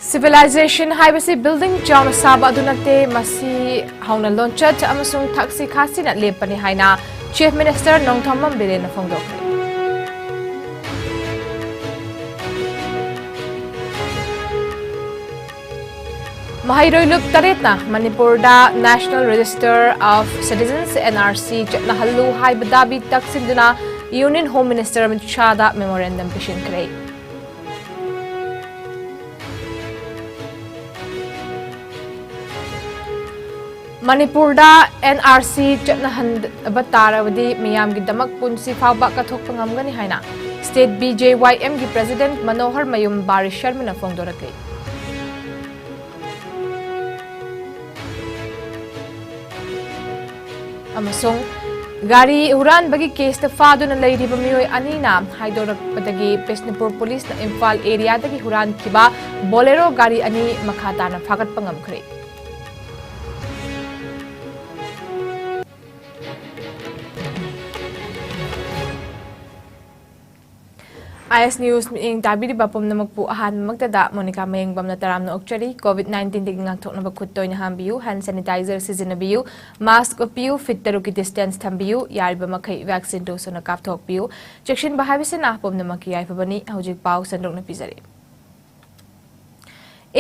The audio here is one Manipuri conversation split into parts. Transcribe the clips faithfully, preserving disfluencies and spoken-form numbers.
Civilization ꯍꯥꯏꯕꯁꯤ building ꯆꯥꯎꯅ ꯁꯥꯕ ꯑꯗꯨ ꯅꯠꯇꯦ, ꯃꯁꯤ ꯍꯧꯅ ꯂꯣꯟꯆꯠ ꯑꯃꯁꯨꯡ ꯊꯛꯁꯤ ꯈꯥꯁꯤꯅ ꯂꯦꯞꯄꯅꯤ ꯍꯥꯏꯅ Chief Minister ꯅꯣꯡꯊꯣꯝꯕꯝ ꯕꯤꯔꯦꯟꯅ ꯐꯣꯡꯗꯣꯛꯈ꯭ꯔꯦ꯫ ꯃꯍꯩꯔꯣꯏ ꯂꯨꯞ ꯇꯔꯦꯠꯅ ꯃꯅꯤꯄꯨꯔꯗ National Register of Citizens, N R C, ꯆꯠꯅꯍꯜꯂꯨ ꯍꯥꯏꯕ ꯗꯥꯕꯤ ꯇꯛꯁꯤꯟꯗꯨꯅ Union Home Minister ꯑꯃꯤꯠ ꯁꯥꯗ memorandum ꯄꯤꯁꯤꯟꯈ꯭ꯔꯦ꯫ ꯃꯅꯤꯄꯨꯔꯗ N R C ꯆꯠꯅꯍꯟꯗꯕ ꯇꯥꯔꯕꯗꯤ ꯃꯤꯌꯥꯝꯒꯤꯗꯃꯛ ꯄꯨꯟꯁꯤ ꯐꯥꯎꯕ ꯀꯠꯊꯣꯛꯄ ꯉꯝꯒꯅꯤ ꯍꯥꯏꯅ State B J Y M ꯒꯤ President ꯃꯅꯣꯍꯔ ꯃꯌꯨꯝ ꯕꯥꯔꯤ ꯁꯔꯃꯅ ꯐꯣꯡꯗꯣꯔꯛꯂꯤ꯫ ꯑꯃꯁꯨꯡ ꯒꯥꯔꯤ ꯍꯨꯔꯥꯟꯕꯒꯤ ꯀꯦꯁꯇ ꯐꯥꯗꯨꯅ ꯂꯩꯔꯤꯕ ꯃꯤꯑꯣꯏ ꯑꯅꯤꯅ ꯍꯥꯏꯗꯣꯔꯛꯄꯗꯒꯤ ꯕꯤꯁꯅꯨꯄꯨꯔ ꯄꯨꯂꯤꯁꯅ ꯏꯝꯐꯥꯜ ꯑꯦꯔꯤꯌꯥꯗꯒꯤ ꯍꯨꯔꯥꯟꯈꯤꯕ ꯕꯣꯂꯦꯔꯣ ꯒꯥꯔꯤ ꯑꯅꯤ ꯃꯈꯥ ꯇꯥꯅ ꯐꯥꯒꯠꯄ ꯉꯝꯈ꯭ꯔꯦ꯫ I S News ꯃꯤꯠꯌꯦꯡ ꯇꯥꯕꯤꯔꯤꯕ ꯄꯨꯝꯅꯃꯛꯄꯨ ꯑꯍꯥꯟꯕꯃꯛꯇꯗ ꯃꯣꯅꯤꯀꯥ ꯃꯌꯦꯡꯕꯝꯅ ꯇꯔꯥꯝꯅ ꯑꯣꯛꯆꯔꯤ꯫ COVID nineteen ꯗꯒꯤ ꯉꯥꯛꯊꯣꯛꯅꯕ ꯈꯨꯠ ꯇꯣꯏꯅ ꯍꯥꯝꯕꯤꯌꯨ, hand sanitizer ꯁꯤꯖꯤꯟꯅꯕꯤꯌꯨ, mask ꯎꯞꯄꯤꯌꯨ, feet ꯇꯔꯨꯛꯀꯤ distance ꯊꯝꯕꯤꯌꯨ, ꯌꯥꯔꯤꯕ ꯃꯈꯩ vaccine dose ꯑꯣꯏꯅ ꯀꯥꯞꯊꯣꯛꯄꯤꯌꯨ꯫ ꯆꯦꯛꯁꯤꯟꯕ ꯍꯥꯏꯕꯁꯤꯅ ꯄꯨꯝꯅꯃꯛꯀꯤ ꯌꯥꯏꯐꯕꯅꯤ꯫ ꯍꯧꯖꯤꯛ ꯄꯥꯎ ꯁꯟꯗꯣꯛꯅ ꯄꯤꯖꯔꯤ꯫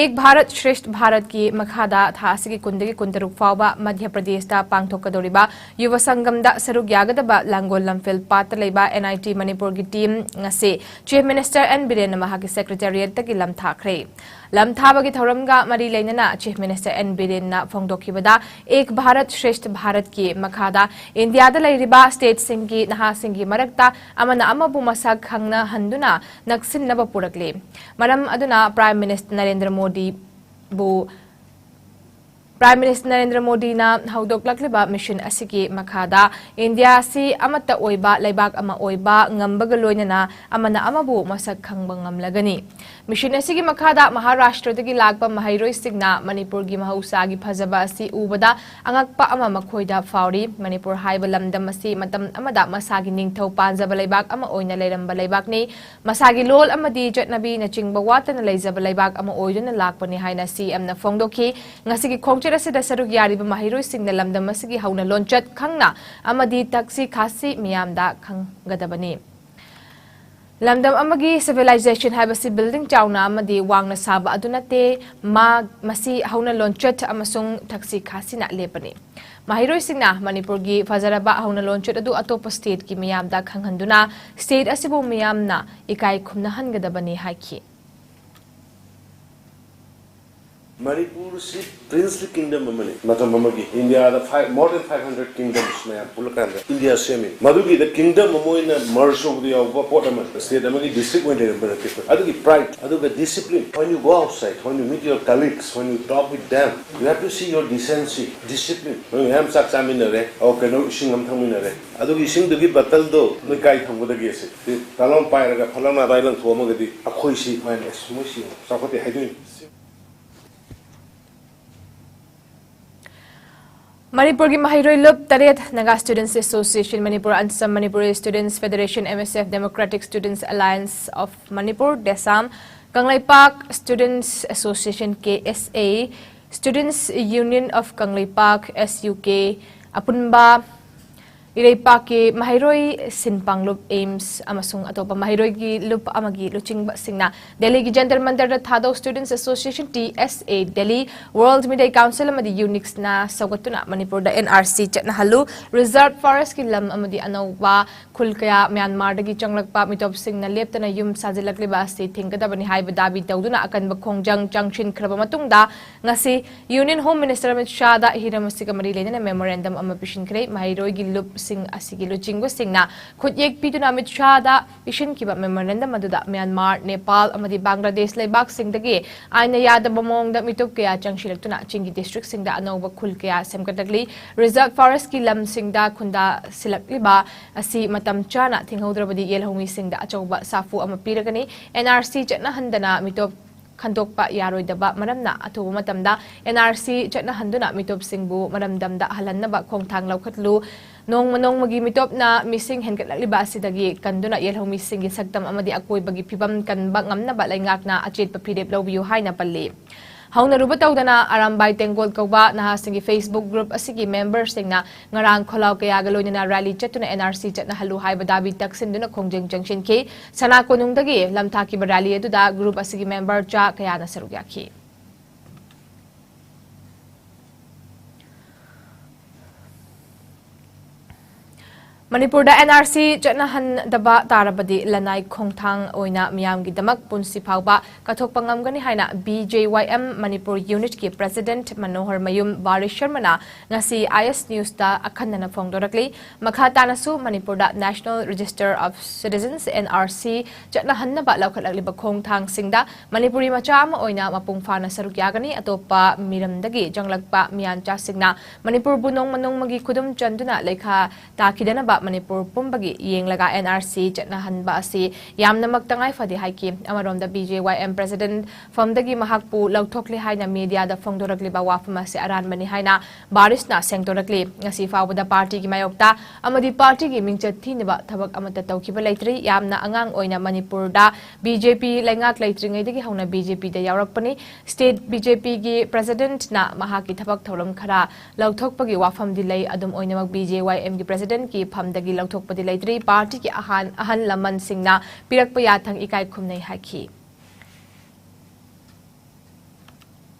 ꯑꯦꯛ ꯚꯥꯔꯠ ꯁ꯭ꯔꯦꯁꯊ ꯚꯥꯔꯠꯀꯤ ꯃꯈꯥꯗ ꯊꯥ ꯑꯁꯤꯒꯤ ꯀꯨꯟꯗꯒꯤ ꯀꯨꯟꯇꯔꯨꯛ ꯐꯥꯎꯕ ꯃꯙ꯭ꯌ ꯄ꯭ꯔꯗꯦꯁꯇ ꯄꯥꯡꯊꯣꯛꯀꯗꯧꯔꯤꯕ ꯌꯨꯕ ꯁꯪꯒꯝꯗ ꯁꯔꯨꯛ ꯌꯥꯒꯗꯕ ꯂꯥꯡꯒꯣꯜ ꯂꯝꯐꯦꯜ ꯄꯥꯠꯇ ꯂꯩꯕ N I T ꯃꯅꯤꯄꯨꯔꯒꯤ team ꯉꯁꯤ Chief Minister N ꯕꯤꯔꯦꯟꯅ ꯃꯍꯥꯛꯀꯤ secretariatꯇꯒꯤ ꯂꯝ ꯊꯥꯈ꯭ꯔꯦ꯫ ꯂꯝ ꯊꯥꯕꯒꯤ ꯊꯧꯔꯝꯒ ꯃꯔꯤ ꯂꯩꯅꯅ Chief Minister N ꯕꯤꯔꯦꯟꯅ ꯐꯣꯡꯗꯣꯛꯈꯤꯕꯗ, ꯑꯦꯛ ꯚꯥꯔꯠ ꯁ꯭ꯔꯦꯁꯊ ꯚꯥꯔꯠꯀꯤ ꯃꯈꯥꯗ ꯏꯟꯗꯤꯌꯥꯗ ꯂꯩꯔꯤꯕ stateꯁꯤꯡꯒꯤ ꯅꯍꯥꯁꯤꯡꯒꯤ ꯃꯔꯛꯇ ꯑꯃꯅ ꯑꯃꯕꯨ ꯃꯁꯛ ꯈꯪꯅꯍꯟꯗꯨꯅ ꯅꯛꯁꯤꯟꯅꯕ ꯄꯨꯔꯛꯂꯤ꯫ ꯃꯔꯝ ꯑꯗꯨꯅ Prime Minister Narendra ꯃꯣꯗꯤꯕꯨ Prime Minister Narendra ꯃꯣꯗꯤꯅ ꯍꯧꯗꯣꯛꯂꯛꯂꯤꯕ mission ꯑꯁꯤꯒꯤ ꯃꯈꯥꯗ ꯏꯟꯗꯤꯌꯥ ꯑꯁꯤ ꯑꯃꯠꯇ ꯑꯣꯏꯕ ꯂꯩꯕꯥꯛ ꯑꯃ ꯑꯣꯏꯕ ꯉꯝꯕꯒ ꯂꯣꯏꯅꯅ ꯑꯃꯅ ꯑꯃꯕꯨ ꯃꯁꯛ ꯈꯪꯕ ꯉꯝꯂꯒꯅꯤ꯫ Mission ꯑꯁꯤꯒꯤ ꯃꯈꯥꯗ ꯃꯍꯥꯔꯥꯁꯇ꯭ꯔꯗꯒꯤ ꯂꯥꯛꯄ ꯃꯍꯩꯔꯣꯏꯁꯤꯡꯅ ꯃꯅꯤꯄꯨꯔꯒꯤ ꯃꯍꯧꯁꯥꯒꯤ ꯐꯖꯕ ꯑꯁꯤ ꯎꯕꯗ ꯑꯉꯛꯄ ꯑꯃ ꯃꯈꯣꯏꯗ ꯐꯥꯎꯔꯤ꯫ ꯃꯅꯤꯄꯨꯔ ꯍꯥꯏꯕ ꯂꯝꯗꯝ ꯑꯁꯤ ꯃꯇꯝ ꯑꯃꯗ ꯃꯁꯥꯒꯤ ꯅꯤꯡꯊꯧ ꯄꯥꯟꯖꯕ ꯂꯩꯕꯥꯛ ꯑꯃ ꯑꯣꯏꯅ ꯂꯩꯔꯝꯕ ꯂꯩꯕꯥꯛꯅꯤ꯫ ꯃꯁꯥꯒꯤ ꯂꯣꯜ ꯑꯃꯗꯤ ꯆꯠꯅꯕꯤꯅꯆꯤꯡꯕ ꯋꯥꯠꯇꯅ ꯂꯩꯖꯕ ꯂꯩꯕꯥꯛ ꯑꯃ ꯑꯣꯏꯗꯨꯅ ꯂꯥꯛꯄꯅꯤ ꯍꯥꯏꯅ ꯁꯤ ꯑꯦꯝꯅ ꯐꯣꯡꯗꯣꯛꯈꯤ꯫ ꯉꯁꯤꯒꯤ ꯈꯣꯡꯆꯠ ꯑꯁꯤꯗ ꯁꯔꯨꯛ ꯌꯥꯔꯤꯕ ꯃꯍꯩꯔꯣꯏꯁꯤꯡꯅ ꯂꯝꯗꯝ ꯑꯁꯤꯒꯤ ꯍꯧꯅ ꯂꯣꯟꯆꯠ ꯈꯪꯅ ꯑꯃꯗꯤ ꯊꯛꯁꯤ ꯈꯥꯁꯤ ꯃꯤꯌꯥꯝꯗ ꯈꯪꯒꯗꯕꯅꯤ꯫ ꯂꯝꯗꯝ ꯑꯃꯒꯤ civilization ꯍꯥꯏꯕꯁꯤ building ꯆꯥꯎꯅ ꯑꯃꯗꯤ ꯋꯥꯡꯅ ꯁꯥꯕ ꯑꯗꯨ ꯅꯠꯇꯦ, ꯃꯥ-, ꯃꯁꯤ ꯍꯧꯅ ꯂꯣꯟꯆꯠ ꯑꯃꯁꯨꯡ ꯊꯛꯁꯤ ꯈꯥꯁꯤꯅ ꯂꯦꯞꯄꯅꯤ꯫ ꯃꯍꯩꯔꯣꯏꯁꯤꯡꯅ ꯃꯅꯤꯄꯨꯔꯒꯤ ꯐꯖꯔꯕ ꯍꯧꯅ ꯂꯣꯟꯆꯠ ꯑꯗꯨ ꯑꯇꯣꯞꯄ stateꯀꯤ ꯃꯤꯌꯥꯝꯗ ꯈꯪꯍꯟꯗꯨꯅ state ꯑꯁꯤꯕꯨ ꯃꯤꯌꯥꯝꯅ ꯏꯀꯥꯏ ꯈꯨꯝꯅꯍꯟꯒꯗꯕꯅꯤ ꯍꯥꯏꯈꯤ꯫ ꯃꯅꯤꯄꯨꯔꯁꯤ princely kingdom ꯑꯃꯅꯤ꯫ ꯃꯇꯝ ꯑꯃꯒꯤ ꯏꯟꯗꯤꯌꯥꯗ five, more than five hundred kingdoms ꯃꯌꯥꯝ ꯄꯨꯜꯂꯀꯥꯟꯗ ꯏꯟꯗꯤꯌꯥ ꯁꯦꯝꯃꯤ꯫ ꯃꯗꯨꯒꯤꯗ kingdom ꯑꯃ ꯑꯣꯏꯅ merge ꯇꯧꯕꯗ ꯌꯥꯎꯕ ꯄꯣꯠ ꯑꯃ, state ꯑꯃꯒꯤ district ꯑꯣꯏꯅ ꯂꯩꯔꯝꯕ ꯅꯠꯇꯦ꯫ ꯑꯗꯨꯒꯤ pride, ꯑꯗꯨꯒ discipline, when you go outside, when you meet your colleagues, when you talk with them, you have to see your decency, discipline꯫ ꯅꯣꯏ ꯃꯌꯥꯝ ꯆꯥꯛ ꯆꯥꯃꯤꯟꯅꯔꯦ, ꯑꯣ, ꯀꯩꯅꯣ, ꯏꯁꯤꯡ ꯑꯃ ꯊꯛꯃꯤꯟꯅꯔꯦ, ꯑꯗꯨꯒꯤ ꯏꯁꯤꯡꯗꯨꯒꯤ bottleꯗꯣ ꯅꯣꯏ ꯀꯥꯏ ꯊꯝꯒꯗꯒꯦ? ꯁꯤ ꯇꯥꯂꯣꯝ ꯄꯥꯏꯔꯒ ꯐꯠ ꯂꯥꯎꯅ ꯑꯗꯥꯏ ꯂꯪꯊꯣꯛꯑꯝꯃꯒꯗꯤ ꯑꯩꯈꯣꯏꯁꯤ ꯃꯥꯏꯅ, ꯑꯁ, ꯃꯣꯏꯁꯤ ꯆꯥꯎꯈꯠꯇꯦ ꯍꯥꯏꯗꯣꯏꯅꯤ꯫ ꯃꯅꯤꯄꯨꯔꯒꯤ ꯃꯍꯩꯔꯣꯏ ꯂꯨꯞ ꯇꯔꯦꯠ, Naga Students Association Manipur, Unsung Manipuri Students Federation, M S F, Democratic Students Alliance of Manipur, DESAM, Kangleipak Students Association, K S A, Students Union of Kangleipak, S U K, ꯑꯄꯨꯟꯕ ꯏꯔꯩꯄꯥꯛꯀꯤ ꯃꯍꯩꯔꯣꯏ ꯁꯤꯟ ꯄꯥꯡꯂꯨꯞ, AIMS, ꯑꯃꯁꯨꯡ ꯑꯇꯣꯞꯄ ꯃꯍꯩꯔꯣꯏꯒꯤ ꯂꯨꯞ ꯑꯃꯒꯤ ꯂꯨꯆꯤꯡꯕꯁꯤꯡꯅ ꯗꯦꯜꯂꯤꯒꯤ ꯖꯟꯇꯔ ꯃꯟꯇꯔꯗ ꯊꯥꯗꯧ Students Association, T S A, Delhi, World Media Council ꯑꯃꯗꯤ ꯌꯨꯅꯤꯛꯁꯅ ꯁꯧꯒꯠꯇꯨꯅ ꯃꯅꯤꯄꯨꯔꯗ N R C ꯆꯠꯅꯍꯜꯂꯨ, reserve forestꯀꯤ ꯂꯝ ꯑꯃꯗꯤ ꯑꯅꯧꯕ ꯈꯨꯜ ꯀꯌꯥ ꯃ꯭ꯌꯥꯟꯃꯥꯔꯗꯒꯤ ꯆꯪꯂꯛꯄ ꯃꯤꯇꯣꯞꯁꯤꯡꯅ ꯂꯦꯞꯇꯅ ꯌꯨꯝ ꯁꯥꯖꯤꯜꯂꯛꯂꯤꯕ ꯑꯁꯤ ꯊꯤꯡꯒꯗꯕꯅꯤ ꯍꯥꯏꯕ ꯗꯥꯕꯤ ꯇꯧꯗꯨꯅ ꯑꯀꯟꯕ ꯈꯣꯡꯖꯪ ꯆꯪꯁꯤꯟꯈ꯭ꯔꯕ ꯃꯇꯨꯡꯗ, ꯉꯁꯤ Union Home Minister ꯑꯃꯤꯠ ꯁꯥꯍꯗ ꯍꯤꯔꯝ ꯑꯁꯤꯒ ꯃꯔꯤ ꯂꯩꯅꯅ memorandum ꯑꯃ ꯄꯤꯁꯤꯟꯈ꯭ꯔꯦ꯫ ꯃꯍꯩꯔꯣꯏꯒꯤ ꯂꯨꯞ ꯁꯤꯡ ꯑꯁꯤꯒꯤ ꯂꯨꯆꯤꯡꯕꯁꯤꯡꯅ ꯈꯨꯠꯌꯦꯛ ꯄꯤꯗꯨꯅ ꯑꯃꯤꯠ ꯁꯥꯍꯗ ꯄꯤꯁꯤꯟꯈꯤꯕ memorandum ꯑꯗꯨꯗ ꯃ꯭ꯌꯥꯟꯃꯥꯔ, ꯅꯦꯄꯥꯜ ꯑꯃꯗꯤ ꯕꯪꯒ꯭ꯂꯥꯗꯦꯁ ꯂꯩꯕꯥꯛꯁꯤꯡꯗꯒꯤ ꯑꯥꯏꯟꯅ ꯌꯥꯗꯕ ꯃꯑꯣꯡꯗ ꯃꯤꯇꯣꯞ ꯀꯌꯥ ꯆꯪꯁꯤꯜꯂꯛꯇꯨꯅ ꯆꯤꯡꯒꯤ districtꯁꯤꯡꯗ ꯑꯅꯧꯕ ꯈꯨꯜ ꯀꯌꯥ ꯁꯦꯝꯒꯠꯂꯛꯂꯤ꯫ Reserve forestꯀꯤ ꯂꯝꯁꯤꯡꯗ ꯈꯨꯟꯗꯥꯁꯤꯜꯂꯛꯂꯤꯕ ꯑꯁꯤ ꯃꯇꯝ ꯆꯥꯅ ꯊꯤꯡꯍꯧꯗ꯭ꯔꯕꯗꯤ ꯌꯦꯜꯍꯧꯃꯤꯁꯤꯡꯗ ꯑꯆꯧꯕ ꯁꯥꯐꯨ ꯑꯃ ꯄꯤꯔꯒꯅꯤ꯫ NRC ꯆꯠꯅꯍꯟꯗꯅ ꯃꯤꯇꯣꯞ ꯈꯟꯗꯣꯛꯄ ꯌꯥꯔꯣꯏꯗꯕ ꯃꯔꯝꯅ ꯑꯊꯨꯕ ꯃꯇꯝꯗ NRC ꯆꯠꯅꯍꯟꯗꯨꯅ ꯃꯤꯇꯣꯞꯁꯤꯡꯕꯨ ꯃꯔꯝꯗꯝꯗ ꯍꯜꯍꯟꯅꯕ ꯈꯣꯡꯊꯥꯡ ꯂꯧꯈꯠꯂꯨ꯫ ꯅꯣꯡꯃ ꯅꯣꯡꯃꯒꯤ ꯃꯤꯇꯣꯞꯅ ꯃꯤꯁꯤꯡ ꯍꯦꯟꯒꯠꯂꯛꯂꯤꯕ ꯑꯁꯤꯗꯒꯤ ꯀꯟꯗꯨꯅ ꯌꯦꯜꯍꯧꯃꯤꯁꯤꯡꯒꯤ ꯁꯛꯇꯝ ꯑꯃꯗꯤ ꯑꯀꯣꯏꯕꯒꯤ ꯐꯤꯕꯝ ꯀꯟꯕ ꯉꯝꯅꯕ ꯂꯩꯉꯥꯛꯅ ꯑꯆꯦꯠꯄ ꯐꯤꯔꯦꯞ ꯂꯧꯕꯤꯌꯨ ꯍꯥꯏꯅ ꯄꯜꯂꯤ꯫ ꯍꯧꯅꯔꯨꯕ ꯇꯧꯗꯅ ꯑꯔꯥꯝꯕꯥꯏ ꯇꯦꯡꯒꯣꯜ ꯀꯧꯕ ꯅꯍꯥꯁꯤꯡꯒꯤ Facebook group ꯑꯁꯤꯒꯤ memberꯁꯤꯡꯅ ꯉꯔꯥꯡ ꯈꯣꯜꯂꯥꯎ ꯀꯌꯥꯒ ꯂꯣꯏꯅꯅ rally ꯆꯠꯇꯨꯅ NRC ꯆꯠꯅꯍꯜꯂꯨ ꯍꯥꯏꯕ ꯗꯥꯕꯤ ꯇꯛꯁꯤꯟꯗꯨꯅ ꯈꯣꯡꯖꯪ ꯆꯪꯁꯤꯟꯈꯤ꯫ ꯁꯅꯥ ꯀꯣꯅꯨꯡꯗꯒꯤ ꯂꯝꯊꯥꯈꯤꯕ rally ꯑꯗꯨꯗ group ꯑꯁꯤꯒꯤ member ꯆꯥ ꯀꯌꯥꯅ ꯁꯔꯨꯛ ꯌꯥꯈꯤ꯫ ꯃꯅꯤꯄꯨꯔꯗ NRC ꯆꯠꯅꯍꯟꯗꯕ ꯇꯥꯔꯕꯗꯤ ꯂꯅꯥꯏ ꯈꯣꯡꯊꯥꯡ ꯑꯣꯏꯅ ꯃꯤꯌꯥꯝꯒꯤꯗꯃꯛ ꯄꯨꯟꯁꯤ ꯐꯥꯎꯕ ꯀꯠꯊꯣꯛꯄ ꯉꯝꯒꯅꯤ ꯍꯥꯏꯅ BJYM ꯃꯅꯤꯄꯨꯔ unitꯀꯤ president ꯃꯅꯣꯍꯔ ꯃꯌꯨꯝ ꯕꯥꯔꯤꯁ ꯁꯔꯃꯅ ꯉꯁꯤ IS Newsꯇ ꯑꯈꯟꯅꯅ ꯐꯣꯡꯗꯣꯔꯛꯂꯤ꯫ ꯃꯈꯥ ꯇꯥꯅꯁꯨ ꯃꯅꯤꯄꯨꯔꯗ National Register of Citizens, NRC, ꯆꯠꯅꯍꯟꯅꯕ ꯂꯧꯈꯠꯂꯛꯂꯤꯕ ꯈꯣꯡꯊꯥꯡꯁꯤꯡꯗ Manipuri ꯃꯆꯥ ꯑꯃ ꯑꯣꯏꯅ ꯃꯄꯨꯡ ꯐꯥꯅ ꯁꯔꯨꯛ ꯌꯥꯒꯅꯤ꯫ ꯑꯇꯣꯞꯄ ꯃꯤꯔꯝꯗꯒꯤ ꯆꯪꯂꯛꯄ ꯃꯤꯌꯥꯟꯆꯥꯁꯤꯡꯅ ꯃꯅꯤꯄꯨꯔꯕꯨ ꯅꯣꯡꯃ ꯅꯣꯡꯃꯒꯤ ꯈꯨꯗꯨꯝ ꯆꯟꯗꯨꯅ ꯂꯩꯈꯥ ꯇꯥꯈꯤꯗꯅꯕ ꯃꯅꯤꯄꯨꯔ ꯄꯨꯝꯕꯒꯤ ꯌꯦꯡꯂꯒ NRC ꯆꯠꯅꯍꯟꯕ ꯑꯁꯤ ꯌꯥꯝꯅꯃꯛ ꯇꯉꯥꯏ ꯐꯗꯦ ꯍꯥꯏꯈꯤ꯫ ꯑꯃꯔꯣꯝꯗ BJYM president ꯐꯝꯗꯒꯤ ꯃꯍꯥꯛꯄꯨ ꯂꯧꯊꯣꯛꯂꯦ ꯍꯥꯏꯅ mediaꯗ ꯐꯣꯡꯗꯣꯔꯛꯂꯤꯕ ꯋꯥꯐꯝ ꯑꯁꯤ ꯑꯔꯥꯟꯕꯅꯤ ꯍꯥꯏꯅ ꯕꯥꯔꯤꯁꯅ ꯁꯦꯡꯗꯣꯔꯛꯂꯤ꯫ ꯉꯁꯤ ꯐꯥꯎꯕꯗ partyꯒꯤ ꯃꯥꯌꯣꯛꯇ ꯑꯃꯗꯤ partyꯒꯤ ꯃꯤꯡꯆꯠ ꯊꯤꯅꯕ ꯊꯕꯛ ꯑꯃꯠꯇ ꯇꯧꯈꯤꯕ ꯂꯩꯇ꯭ꯔꯤ꯫ ꯌꯥꯝꯅ ꯑꯉꯥꯡ ꯑꯣꯏꯅ ꯃꯅꯤꯄꯨꯔꯗ BJP ꯂꯩꯉꯥꯛ ꯂꯩꯇ꯭ꯔꯤꯉꯩꯗꯒꯤ ꯍꯧꯅ BJPꯗ ꯌꯥꯎꯔꯛꯄꯅꯤ꯫ State BJPꯒꯤ presidentꯅ ꯃꯍꯥꯛꯀꯤ ꯊꯕꯛ ꯊꯧꯔꯝ ꯈꯔ ꯂꯧꯊꯣꯛꯄꯒꯤ ꯋꯥꯐꯝꯗꯤ ꯂꯩ꯫ ꯑꯗꯨꯝ ꯑꯣꯏꯅꯃꯛ BJYMꯒꯤ presidentꯀꯤ ꯐꯝꯗꯒꯤ ꯂꯧꯊꯣꯛꯄꯗꯤ ꯂꯩꯇ꯭ꯔꯤ꯫ Partyꯒꯤ ꯑꯍꯥꯟ-, ꯑꯍꯜ ꯂꯃꯟꯁꯤꯡꯅ ꯄꯤꯔꯛꯄ ꯌꯥꯊꯪ ꯏꯀꯥꯏ ꯈꯨꯝꯅꯩ ꯍꯥꯏꯈꯤ꯫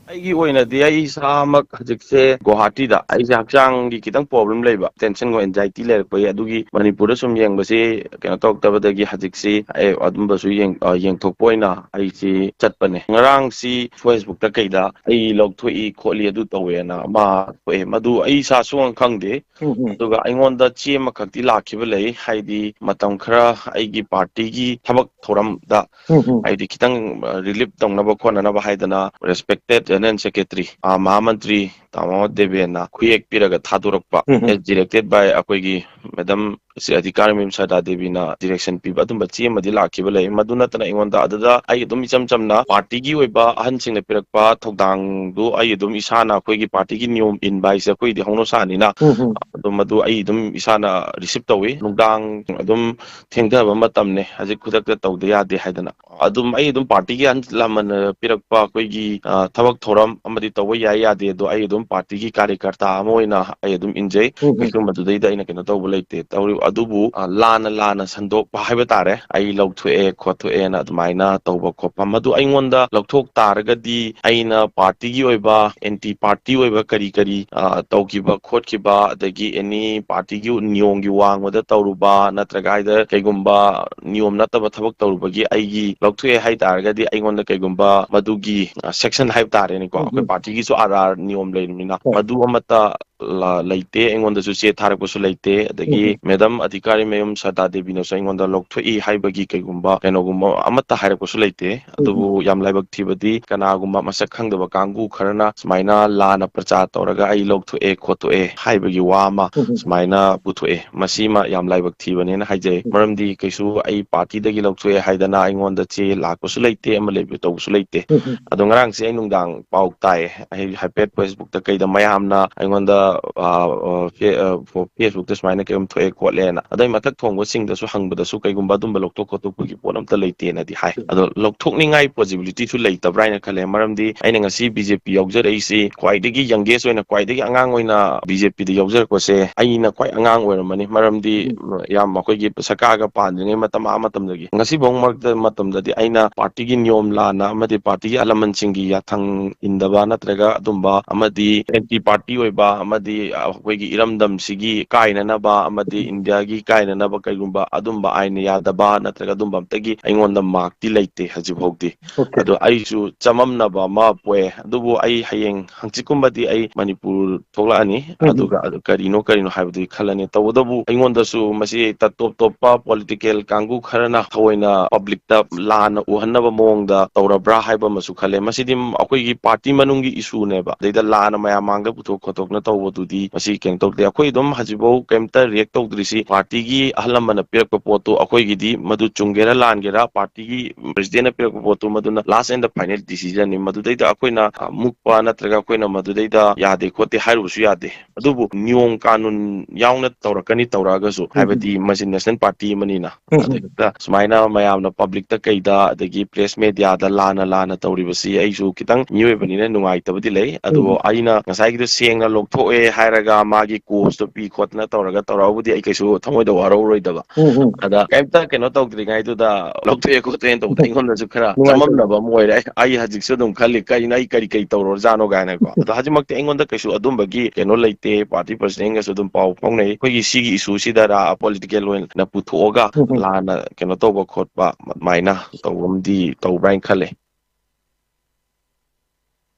ꯑꯩꯒꯤ ꯑꯣꯏꯅꯗꯤ ꯑꯩ ꯏꯁꯥꯃꯛ ꯍꯧꯖꯤꯛꯁꯦ ꯒꯨꯋꯥꯍꯥꯇꯤꯗ ꯑꯩꯁꯦ ꯍꯛꯆꯥꯡꯒꯤ ꯈꯤꯇꯪ problem ꯂꯩꯕ, tension ꯒ anxiety ꯂꯩꯔꯛꯄꯒꯤ, ꯑꯗꯨꯒꯤ ꯃꯅꯤꯄꯨꯔꯗ ꯁꯨꯝ ꯌꯦꯡꯕꯁꯤ ꯀꯩꯅꯣ ꯇꯧꯔꯛꯇꯕꯗꯒꯤ ꯍꯧꯖꯤꯛꯁꯤ ꯑꯩ ꯑꯗꯨꯝꯕꯁꯨ ꯌꯦꯡ-, ꯑ, ꯌꯦꯡꯊꯣꯛꯄ ꯑꯣꯏꯅ ꯑꯩꯁꯤ ꯆꯠꯄꯅꯦ꯫ ꯉꯔꯥꯡꯁꯤ Facebook ꯇ ꯀꯩꯗ ꯑꯩ ꯂꯧꯊꯣꯛꯏ ꯈꯣꯠꯂꯤ ꯑꯗꯨ ꯇꯧꯋꯦꯅ ꯑꯃ ꯊꯣꯛꯑꯦ, ꯃꯗꯨ ꯑꯩ ꯏꯁꯥꯁꯨ ꯈꯪꯗꯦ꯫ ꯎꯝ, ꯎꯝ꯫ ꯑꯗꯨꯒ ꯑꯩꯉꯣꯟꯗ ꯆꯦ ꯑꯃꯈꯛꯇꯤ ꯂꯥꯛꯈꯤꯕ ꯂꯩ, ꯍꯥꯏꯗꯤ ꯃꯇꯝ ꯈꯔ ꯑꯩꯒꯤ party ꯒꯤ ꯊꯕꯛ ꯊꯧꯔꯝꯗ ꯎꯝ, ꯎꯝ꯫ ꯍꯥꯏꯗꯤ ꯈꯤꯇꯪ, ꯑ, relief ꯇꯧꯅꯕ ꯈꯣꯠꯅꯅꯕ ꯍꯥꯏꯗꯅ respected General Secretary, ꯑ, ꯃꯍꯥꯃꯟꯇ꯭ꯔꯤ ꯇꯥꯃꯣ ꯗꯦꯕꯦꯟꯅ ꯈꯨꯌꯦꯛ ꯄꯤꯔꯒ ꯊꯥꯗꯣꯔꯛꯄ, ꯎꯝ, ꯎꯝ꯫ As directed by ꯑꯩꯈꯣꯏꯒꯤ Madam ꯁ꯭ꯔꯤ ꯑꯙꯤꯀꯥꯔꯤ ꯃꯌꯨꯝ ꯁꯔꯗꯥ ꯗꯦꯕꯤꯅ direction ꯄꯤꯕ ꯑꯗꯨꯝꯕ ꯆꯦ ꯑꯃꯗꯤ ꯂꯥꯛꯈꯤꯕ ꯂꯩ꯫ ꯃꯗꯨ ꯅꯠꯇꯅ ꯑꯩꯉꯣꯟꯗ ꯑꯗꯨꯗ ꯑꯩ ꯑꯗꯨꯝ ꯏꯆꯝ ꯆꯝꯅ party ꯒꯤ ꯑꯣꯏꯕ ꯑꯍꯟꯁꯤꯡꯅ ꯄꯤꯔꯛꯄ ꯊꯧꯗꯥꯡꯗꯨ ꯑꯩ ꯑꯗꯨꯝ ꯏꯁꯥꯅ ꯑꯩꯈꯣꯏꯒꯤ party ꯒꯤ ꯅꯤꯌꯣꯝ ꯏꯟꯕ ꯍꯥꯏꯁꯦ ꯑꯩꯈꯣꯏꯗꯤ ꯍꯧꯅꯁꯥꯅꯤꯅ, ꯎꯝ, ꯎꯝ꯫ ꯑꯗꯨ ꯃꯗꯨ ꯑꯩ ꯑꯗꯨꯝ ꯏꯁꯥꯅ receive ꯇꯧꯏ꯫ ꯅꯨꯡꯗꯥꯡ ꯑꯗꯨꯝ ꯊꯦꯡꯊꯕ ꯃꯇꯝꯅꯦ, ꯍꯧꯖꯤꯛ ꯈꯨꯗꯛꯇ ꯇꯧꯗ ꯌꯥꯗꯦ ꯍꯥꯏꯗꯅ꯫ ꯑꯗꯨꯝ ꯑꯩ ꯑꯗꯨꯝ party ꯒꯤ ꯑꯍꯟ ꯂꯃꯟꯅ ꯄꯤꯔꯛꯄ ꯑꯩꯈꯣꯏꯒꯤ, ꯑ, ꯊꯕꯛ ꯊꯧꯔꯝ ꯑꯃꯗꯤ ꯇꯧꯕ ꯌꯥꯏ ꯌꯥꯗꯦ ꯑꯗꯣ ꯑꯩ ꯑꯗꯨꯝ party ꯒꯤ ꯀꯥꯔꯌꯀꯔꯇꯥ ꯑꯃ ꯑꯣꯏꯅ ꯑꯩ ꯑꯗꯨꯝ ꯏꯟꯖꯩ꯫ ꯎꯝ, ꯎꯝ꯫ ꯀꯩꯁꯨ ꯃꯗꯨꯗꯩꯗ ꯑꯩꯅ ꯀꯩꯅꯣ ꯇꯧꯕ ꯂꯩꯇꯦ꯫ ꯇꯧꯔꯤꯕ ꯑꯗꯨꯕꯨ, ꯑ, ꯂꯥꯟꯅ ꯂꯥꯟꯅ ꯁꯟꯗꯣꯛꯄ ꯍꯥꯏꯕ ꯇꯥꯔꯦ꯫ ꯑꯩ ꯂꯧꯊꯣꯛꯑꯦ ꯈꯣꯠꯇꯣꯛꯑꯦꯅ ꯑꯗꯨꯃꯥꯏꯅ ꯇꯧꯕ ꯈꯣꯠꯄ, ꯃꯗꯨ ꯑꯩꯉꯣꯟꯗ ꯂꯧꯊꯣꯛ ꯇꯥꯔꯒꯗꯤ ꯑꯩꯅ party ꯒꯤ ꯑꯣꯏꯕ, anti party ꯑꯣꯏꯕ ꯀꯔꯤ ꯀꯔꯤ, ꯑ, ꯇꯧꯈꯤꯕ ꯈꯣꯠꯈꯤꯕ, ꯑꯗꯒꯤ any party ꯒꯤ ꯅꯤꯌꯣꯝꯒꯤ ꯋꯥꯡꯃꯗ ꯇꯧꯔꯨꯕ ꯅꯠꯇ꯭ꯔꯒ ꯍꯥꯏꯗ ꯀꯩꯒꯨꯝꯕ ꯅꯤꯌꯣꯝ ꯅꯠꯇꯕ ꯊꯕꯛ ꯇꯧꯔꯨꯕꯒꯤ ꯑꯩꯒꯤ ꯂꯧꯊꯣꯛꯑꯦ ꯍꯥꯏ ꯇꯥꯔꯒꯗꯤ ꯑꯩꯉꯣꯟꯗ ꯀꯩꯒꯨꯝꯕ ꯃꯗꯨꯒꯤ, ꯑ, section ꯍꯥꯏꯕ ꯇꯥꯔꯦꯅꯦꯀꯣ, ꯎꯝ, ꯎꯝ, ꯑꯩꯈꯣꯏ ꯎꯝ꯫ Party ꯒꯤꯁꯨ ꯑꯥꯔ ꯑꯥꯔ ꯅꯤꯌꯣꯝ ꯂꯩꯔꯤꯕꯅꯤꯅ, ꯍꯣꯏ꯫ ꯃꯗꯨ ꯑꯃꯠꯇ ꯂ-, ꯂꯩꯇꯦ꯫ ꯑꯩꯉꯣꯟꯗꯁꯨ ꯆꯦ ꯊꯥꯔꯛꯄꯁꯨ ꯂꯩꯇꯦ꯫ ꯑꯗꯒꯤ ꯎꯝ, ꯎꯝ꯫ Madam ꯑꯙꯤꯀꯥꯔꯤ ꯃꯌꯨꯝ ꯁꯔꯗꯥ ꯗꯦꯕꯤꯅꯁꯨ ꯑꯩꯉꯣꯟꯗ ꯂꯧꯊꯣꯛꯏ ꯍꯥꯏꯕꯒꯤ ꯀꯩꯒꯨꯝꯕ ꯀꯩꯅꯣꯒꯨꯝꯕ ꯑꯃꯠꯇ ꯍꯥꯏꯔꯛꯄꯁꯨ ꯂꯩꯇꯦ꯫ ꯎꯝ, ꯎꯝ꯫ ꯑꯗꯨꯕꯨ ꯌꯥꯝ ꯂꯥꯏꯕꯛ ꯊꯤꯕꯗꯤ ꯀꯅꯥꯒꯨꯝꯕ ꯃꯁꯛ ꯈꯪꯗꯕ ꯀꯥꯡꯕꯨ ꯈꯔꯅ ꯁꯨꯃꯥꯏꯅ ꯂꯥꯟꯅ ꯄ꯭ꯔꯆꯥꯔ ꯇꯧꯔꯒ ꯑꯩ ꯂꯧꯊꯣꯛꯑꯦ ꯈꯣꯠꯇꯣꯛꯑꯦ ꯍꯥꯏꯕꯒꯤ ꯋꯥ ꯑꯃ ꯎꯝ, ꯎꯝ꯫ ꯁꯨꯃꯥꯏꯅ ꯄꯨꯊꯣꯛꯑꯦ꯫ ꯃꯁꯤꯃ ꯌꯥꯝ ꯂꯥꯏꯕꯛ ꯊꯤꯕꯅꯦꯅ ꯍꯥꯏꯖꯩ꯫ ꯎꯝ꯫ ꯃꯔꯝꯗꯤ ꯀꯩꯁꯨ ꯑꯩ party ꯗꯒꯤ ꯂꯧꯊꯣꯛꯑꯦ ꯍꯥꯏꯗꯅ ꯑꯩꯉꯣꯟꯗ ꯆꯦ ꯂꯥꯛꯄꯁꯨ ꯂꯩꯇꯦ, ꯑꯃ ꯂꯩꯕ ꯇꯧꯕꯁꯨ ꯂꯩꯇꯦ꯫ ꯎꯝ, ꯎꯝ꯫ ꯑꯗꯣ ꯉꯔꯥꯡꯁꯦ ꯑꯩ ꯅꯨꯡꯗꯥꯡ ꯄꯥꯎ ꯇꯥꯏꯌꯦ, ꯑꯩ ꯍꯥꯏꯐꯦꯠ Facebook ꯇ ꯀꯩꯗ ꯃꯌꯥꯝꯅ ꯑꯩꯉꯣꯟꯗ ꯑ, ꯑ, ꯐꯦ-, ꯑ, ꯐꯣ-, Facebook ꯇ ꯁꯨꯃꯥꯏꯅ ꯀꯩꯒꯨꯝ ꯊꯣꯛꯑꯦ ꯈꯣꯠꯂꯦꯅ꯫ ꯑꯗꯩ ꯃꯊꯛ ꯊꯣꯡꯕꯁꯤꯡꯗꯁꯨ ꯍꯪꯕꯗꯁꯨ ꯀꯩꯒꯨꯝꯕ ꯑꯗꯨꯝꯕ ꯂꯧꯊꯣꯛ ꯈꯣꯠꯇꯣꯛꯄꯒꯤ ꯄꯣꯠ ꯑꯝꯇ ꯂꯩꯇꯦꯅꯗꯤ ꯍꯥꯏ꯫ ꯑꯗꯣ ꯂꯧꯊꯣꯛꯅꯤꯡꯉꯥꯏ possibility ꯁꯨ ꯂꯩꯇꯕ꯭ꯔꯥ ꯍꯥꯏꯅ ꯈꯜꯂꯦ꯫ ꯃꯔꯝꯗꯤ ꯑꯩꯅ ꯉꯁꯤ BJP ꯌꯥꯎꯖꯔꯛꯏꯁꯤ ꯈ꯭ꯋꯥꯏꯗꯒꯤ youngest ꯑꯣꯏꯅ, ꯈ꯭ꯋꯥꯏꯗꯒꯤ ꯑꯉꯥꯡ ꯑꯣꯏꯅ BJP ꯗ ꯌꯥꯎꯖꯔꯛꯄꯁꯦ ꯑꯩꯅ ꯈ꯭ꯋꯥꯏ ꯑꯉꯥꯡ ꯑꯣꯏꯔꯝꯃꯅꯤ꯫ ꯃꯔꯝꯗꯤ ꯎꯝ꯫ ꯌꯥꯝ ꯑꯩꯈꯣꯏꯒꯤ ꯁꯔꯀꯥꯔꯒ ꯄꯥꯟꯗ꯭ꯔꯤꯉꯩ ꯃꯇꯝ, ꯑꯥ ꯃꯇꯝꯗꯒꯤ ꯉꯁꯤꯐꯥꯎ ꯃꯔꯛꯇ ꯃꯇꯝꯗꯗꯤ ꯑꯩꯅ party ꯒꯤ ꯅꯤꯌꯣꯝ ꯂꯥꯟꯅ ꯑꯃꯗꯤ party ꯒꯤ ꯑꯍꯜ ꯂꯃꯟꯁꯤꯡꯒꯤ ꯌꯥꯊꯪ ꯏꯟꯗꯕ ꯅꯠꯇ꯭ꯔꯒ ꯑꯗꯨꯝꯕ ꯑꯃꯗꯤ anti party ꯑꯣꯏꯕ ꯑꯃꯗꯤ ꯑꯩꯈꯣꯏꯒꯤ ꯏꯔꯝꯗꯝꯁꯤꯒꯤ ꯀꯥꯏꯅꯅꯕ ꯑꯃꯗꯤ ꯏꯟꯗꯤꯌꯥꯒꯤ ꯀꯥꯏꯅꯅꯕ ꯀꯩꯒꯨꯝꯕ ꯑꯗꯨꯝꯕ ꯑꯥꯏꯟ ꯌꯥꯗꯕ ꯅꯠꯇ꯭ꯔꯒ ꯑꯗꯨꯝꯕ ꯑꯝꯇꯒꯤ ꯑꯩꯉꯣꯟꯗ mark ꯇꯤ ꯂꯩꯇꯦ ꯍꯧꯖꯤꯛꯐꯥꯎꯗꯤ꯫ Okay꯫ ꯑꯗꯣ ꯑꯩꯁꯨ ꯆꯃꯝꯅꯕ ꯑꯃ ꯄꯣꯛꯑꯦ꯫ ꯑꯗꯨꯕꯨ ꯑꯩ ꯍꯌꯦꯡ ꯍꯪꯆꯤꯠꯀꯨꯝꯕꯗꯤ ꯑꯩ ꯃꯅꯤꯄꯨꯔ ꯊꯣꯛꯂꯛꯑꯅꯤ꯫ ꯎꯝ꯫ ꯑꯗꯨꯒ ꯑꯗꯨ ꯀꯔꯤꯅꯣ ꯀꯔꯤꯅꯣ ꯍꯥꯏꯕꯗꯨꯗꯤ ꯈꯜꯂꯅꯤ꯫ ꯇꯧꯕꯇꯕꯨ ꯑꯩꯉꯣꯟꯗꯁꯨ ꯃꯁꯤ ꯇ-, ꯇꯣꯞ ꯇꯣꯞꯄ political ꯀꯥꯡꯕꯨ ꯈꯔꯅ ꯊꯑꯣꯏꯅ public ꯇ ꯂꯥꯟꯅ ꯎꯍꯟꯅꯕ ꯃꯑꯣꯡꯗ ꯇꯧꯔꯕ꯭ꯔꯥ ꯍꯥꯏꯕ ꯑꯃꯁꯨ ꯈꯜꯂꯦ꯫ ꯃꯁꯤꯗꯤ ꯑꯩꯈꯣꯏꯒꯤ party ꯃꯅꯨꯡꯒꯤ issue ꯅꯦꯕ꯫ ꯑꯗꯩꯗ ꯂꯥꯟꯅ ꯃꯌꯥꯝ ꯃꯥꯡꯗ ꯄꯨꯊꯣꯛ ꯈꯣꯠꯇꯣꯛꯅ ꯇꯧꯕꯗꯨꯗꯤ ꯃꯁꯤ ꯀꯩꯅꯣ ꯇꯧꯗꯦ꯫ ꯑꯩꯈꯣꯏ ꯑꯗꯨꯝ ꯍꯧꯖꯤꯛꯐꯥꯎ ꯀꯩꯝꯇ react ꯇꯧꯗ꯭ꯔꯤꯁꯤ party ꯒꯤ ꯑꯍꯜ ꯂꯃꯟꯅ ꯄꯤꯔꯛꯄ ꯄꯣꯠꯇꯨ ꯑꯩꯈꯣꯏꯒꯤꯗꯤ ꯃꯗꯨ ꯆꯨꯝꯒꯦꯔꯥ ꯂꯥꯟꯒꯦꯔꯥ party ꯒꯤ president ꯅ ꯄꯤꯔꯛꯄ ꯄꯣꯠꯇꯨ ꯃꯗꯨꯅ last and the final decision ꯅꯤ꯫ ꯃꯗꯨꯗꯩꯗ ꯑꯩꯈꯣꯏꯅ, ꯑ, ꯃꯨꯛꯄ ꯅꯠꯇ꯭ꯔꯒ ꯑꯩꯈꯣꯏꯅ ꯃꯗꯨꯗꯩꯗ ꯌꯥꯗꯦ ꯈꯣꯠꯇꯦ ꯍꯥꯏꯔꯨꯕꯁꯨ ꯌꯥꯗꯦ꯫ ꯑꯗꯨꯕꯨ ꯅꯤꯌꯣꯝ ꯀꯥꯅꯨꯟ ꯌꯥꯎꯅ ꯇꯧꯔꯛꯀꯅꯤ ꯇꯧꯔꯛꯑꯒꯁꯨ, ꯎꯝ꯫ ꯍꯥꯏꯕꯗꯤ ꯃꯁꯤ national party ꯑꯃꯅꯤꯅ꯫ ꯎꯝ꯫ ꯑꯗꯨꯗ ꯁꯨꯃꯥꯏꯅ ꯃꯌꯥꯝꯅ public ꯇ ꯀꯩꯗ ꯑꯗꯒꯤ press media ꯗ ꯂꯥꯟꯅ ꯂꯥꯟꯅ ꯇꯧꯔꯤꯕꯁꯤ ꯑꯩꯁꯨ ꯈꯤꯇꯪ ꯃꯤꯑꯣꯏꯕꯅꯤꯅ ꯅꯨꯡꯉꯥꯏꯇꯕꯗꯤ ꯂꯩ꯫ ꯑꯗꯨꯕꯨ ꯎꯝ꯫ ꯑꯩꯅ ꯉꯁꯥꯏꯒꯤꯗꯣ ꯁꯦꯡꯅ ꯂꯧꯊꯣꯛꯑꯦ ꯍꯥꯏꯔꯒ ꯃꯥꯒꯤ cause ꯇꯣ ꯄꯤ ꯈꯣꯠꯇꯅ ꯇꯧꯔꯒ ꯇꯧꯔꯛꯑꯕꯨꯗꯤ ꯑꯩ ꯀꯩꯁꯨ ꯊꯃꯣꯏꯗ ꯋꯥꯔꯧꯔꯣꯏꯗꯕ꯫ ꯎꯝ, ꯎꯝ꯫ ꯑꯗ ꯀꯩꯝꯇ ꯀꯩꯅꯣ ꯇꯧꯗ꯭ꯔꯤꯉꯩꯗꯨꯗ ꯂꯧꯊꯣꯛꯑꯦ ꯈꯣꯠꯇꯣꯛꯑꯦꯅ ꯇꯧꯕꯗ ꯑꯩꯉꯣꯟꯗꯁꯨ ꯈꯔ ꯅꯨꯡꯉꯥꯏꯇꯕ꯫ ꯆꯃꯝꯅꯕ ꯑꯃ ꯑꯣꯏꯔꯦ꯫ ꯑꯩ, ꯑꯩ ꯍꯧꯖꯤꯛꯁꯨ ꯑꯗꯨꯝ ꯈꯜꯂꯤ, "ꯀꯩꯅꯣ, ꯑꯩ ꯀꯔꯤ ꯀꯔꯤ ꯇꯧꯔꯖꯥꯠꯅꯣ?" ꯀꯥꯏꯅꯀꯣ꯫ ꯑꯗꯣ ꯍꯧꯖꯤꯛꯃꯛꯇꯤ ꯑꯩꯉꯣꯟꯗ ꯀꯩꯁꯨ ꯑꯗꯨꯝꯕꯒꯤ ꯀꯩꯅꯣ ꯂꯩꯇꯦ꯫ Party president ꯒꯁꯨ ꯑꯗꯨꯝ ꯄꯥꯎ ꯐꯥꯎꯅꯩ꯫ ꯑꯩꯈꯣꯏꯒꯤ ꯁꯤꯒꯤ issue ꯁꯤꯗꯔ political ꯑꯣꯏꯅ ꯄꯨꯊꯣꯛꯑꯒ ꯎꯝ, ꯎꯝ꯫ ꯂꯥꯟꯅ ꯀꯩꯅꯣ ꯇꯧꯕ ꯈꯣꯠꯄ ꯑꯗꯨꯃꯥꯏꯅ ꯇꯧꯕ ꯑꯃꯗꯤ ꯇꯧꯕ꯭ꯔꯥ ꯍꯥꯏꯅ ꯈꯜꯂꯦ꯫